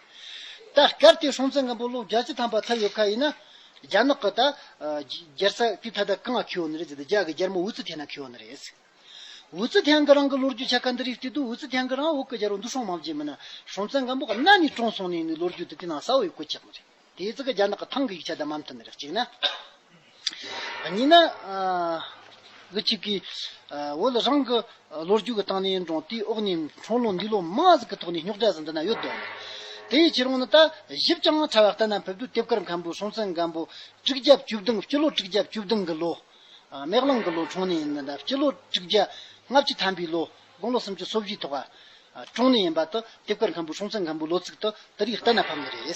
ད་སྐབས་དེ་སྲོང་བཙན་སྒམ་པོ་ལོ་བརྒྱད་ཅུ་ཐམ་པ་ཐལ་ཡོད་ཁ་ཡིན་ན། རྒྱ་ནག་གི་ད་རྒྱལ་ས་དེ་ད་ལྟ་གང་ང་ཁེལ་ཡོད་ནི་རེད་ཟེར་ཏེ། རྒྱ་གི་རྒྱལ་མོ་ཝུ་ཙི་ཐེན་ན་ཁེལ་ཡོད་ནི་རེད། ཝུ་ཙི་ཐེན་གི་རང་གི་ལོ་རྒྱུས་ཆ་ཁ་འདི་རིགས་བལྟས་དུས། ཝུ་ཙི་ཐེན་གི་རང་བོད་ཀྱི་རྒྱལ་པོ་འདུ་སྲོང་མང་བརྒྱུད་མིན་ན་སྲོང་བཙན་སྒམ་པོ་གི་གནའ་ནས་གྲོངས་སོང་ནི་ཡིན་ནི་ལོ་རྒྱུས་དེ་དེ་ནང་གསལ་བོ་ཡོད་གོ་ཆག་ནི་རེད། དེའི་ཚིག་གི་རྒྱ་ནག་གི་ཐང་གི་ཡིག་ཆ་དང་མ་མཐུན་ནི་རེད། གཅིག་ན། གཉིས་ན། ཨ། གི་གཅིག་གིས། ཨ། བོད་རང་གི་ལོ་རྒྱུས་ཀྱི་སྟེང་ནས་ཡིན་རུང་དེའི་འོག་ནས་འཁྲུངས་ལོ་འདས་ལོ་མང་ཟིག་གི་ཐོག་ནས་རྙོག་དྲ་ཟིག་འདི་ན་ཡོད་དོ། དེའི་ཕྱིར་འོང་ནི་ད་ཞིབ་ཅིང་ཕྲ་བ་ལྟ་ན་ཕེབས་དུས་དེབ་དཀར་མཁན་པོ་སྲོང་བཙན་སྒམ་པོ་དྲུག་བརྒྱ་བཅུ་བདུན། སྤྱི་ལོ་དྲུག་བརྒྱ་བཅུ་བདུན་གི་ལོ། ཨ། མེ་གླང་གི་ལོ་འཁྲུངས་ནི་ཡིན་ན་ད་སྤྱི་ལོ་དྲུག་བརྒྱ་ལྔ་བཅུ་ཐམ་པའི་ལོ་དགུང་ལོ་སུམ་ཅུ་སོ་བཞིའི་ཐོག་ཨ། འཁྲུངས་ནི་ཡིན་པ་དེ་དེབ་དཀར་མཁན་པོ་སྲོང་བཙན་སྒམ་པོའི་ལོ་ཚིགས་དེ་དེ་རིགས་ལྟ་ན་ཕབ་ནི་རེད།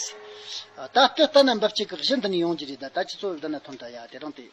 ད་ལྟ་ལྟ་ན་འབབ་ཅིག་གི་གཞི་འདི་ནས་ཡོང་རྒྱུ་རེད། ད་ད་ཁྱེད་ཚོ་ལྟ་ན་ཐོན་ད་ཡ་དེ་རང་དེ།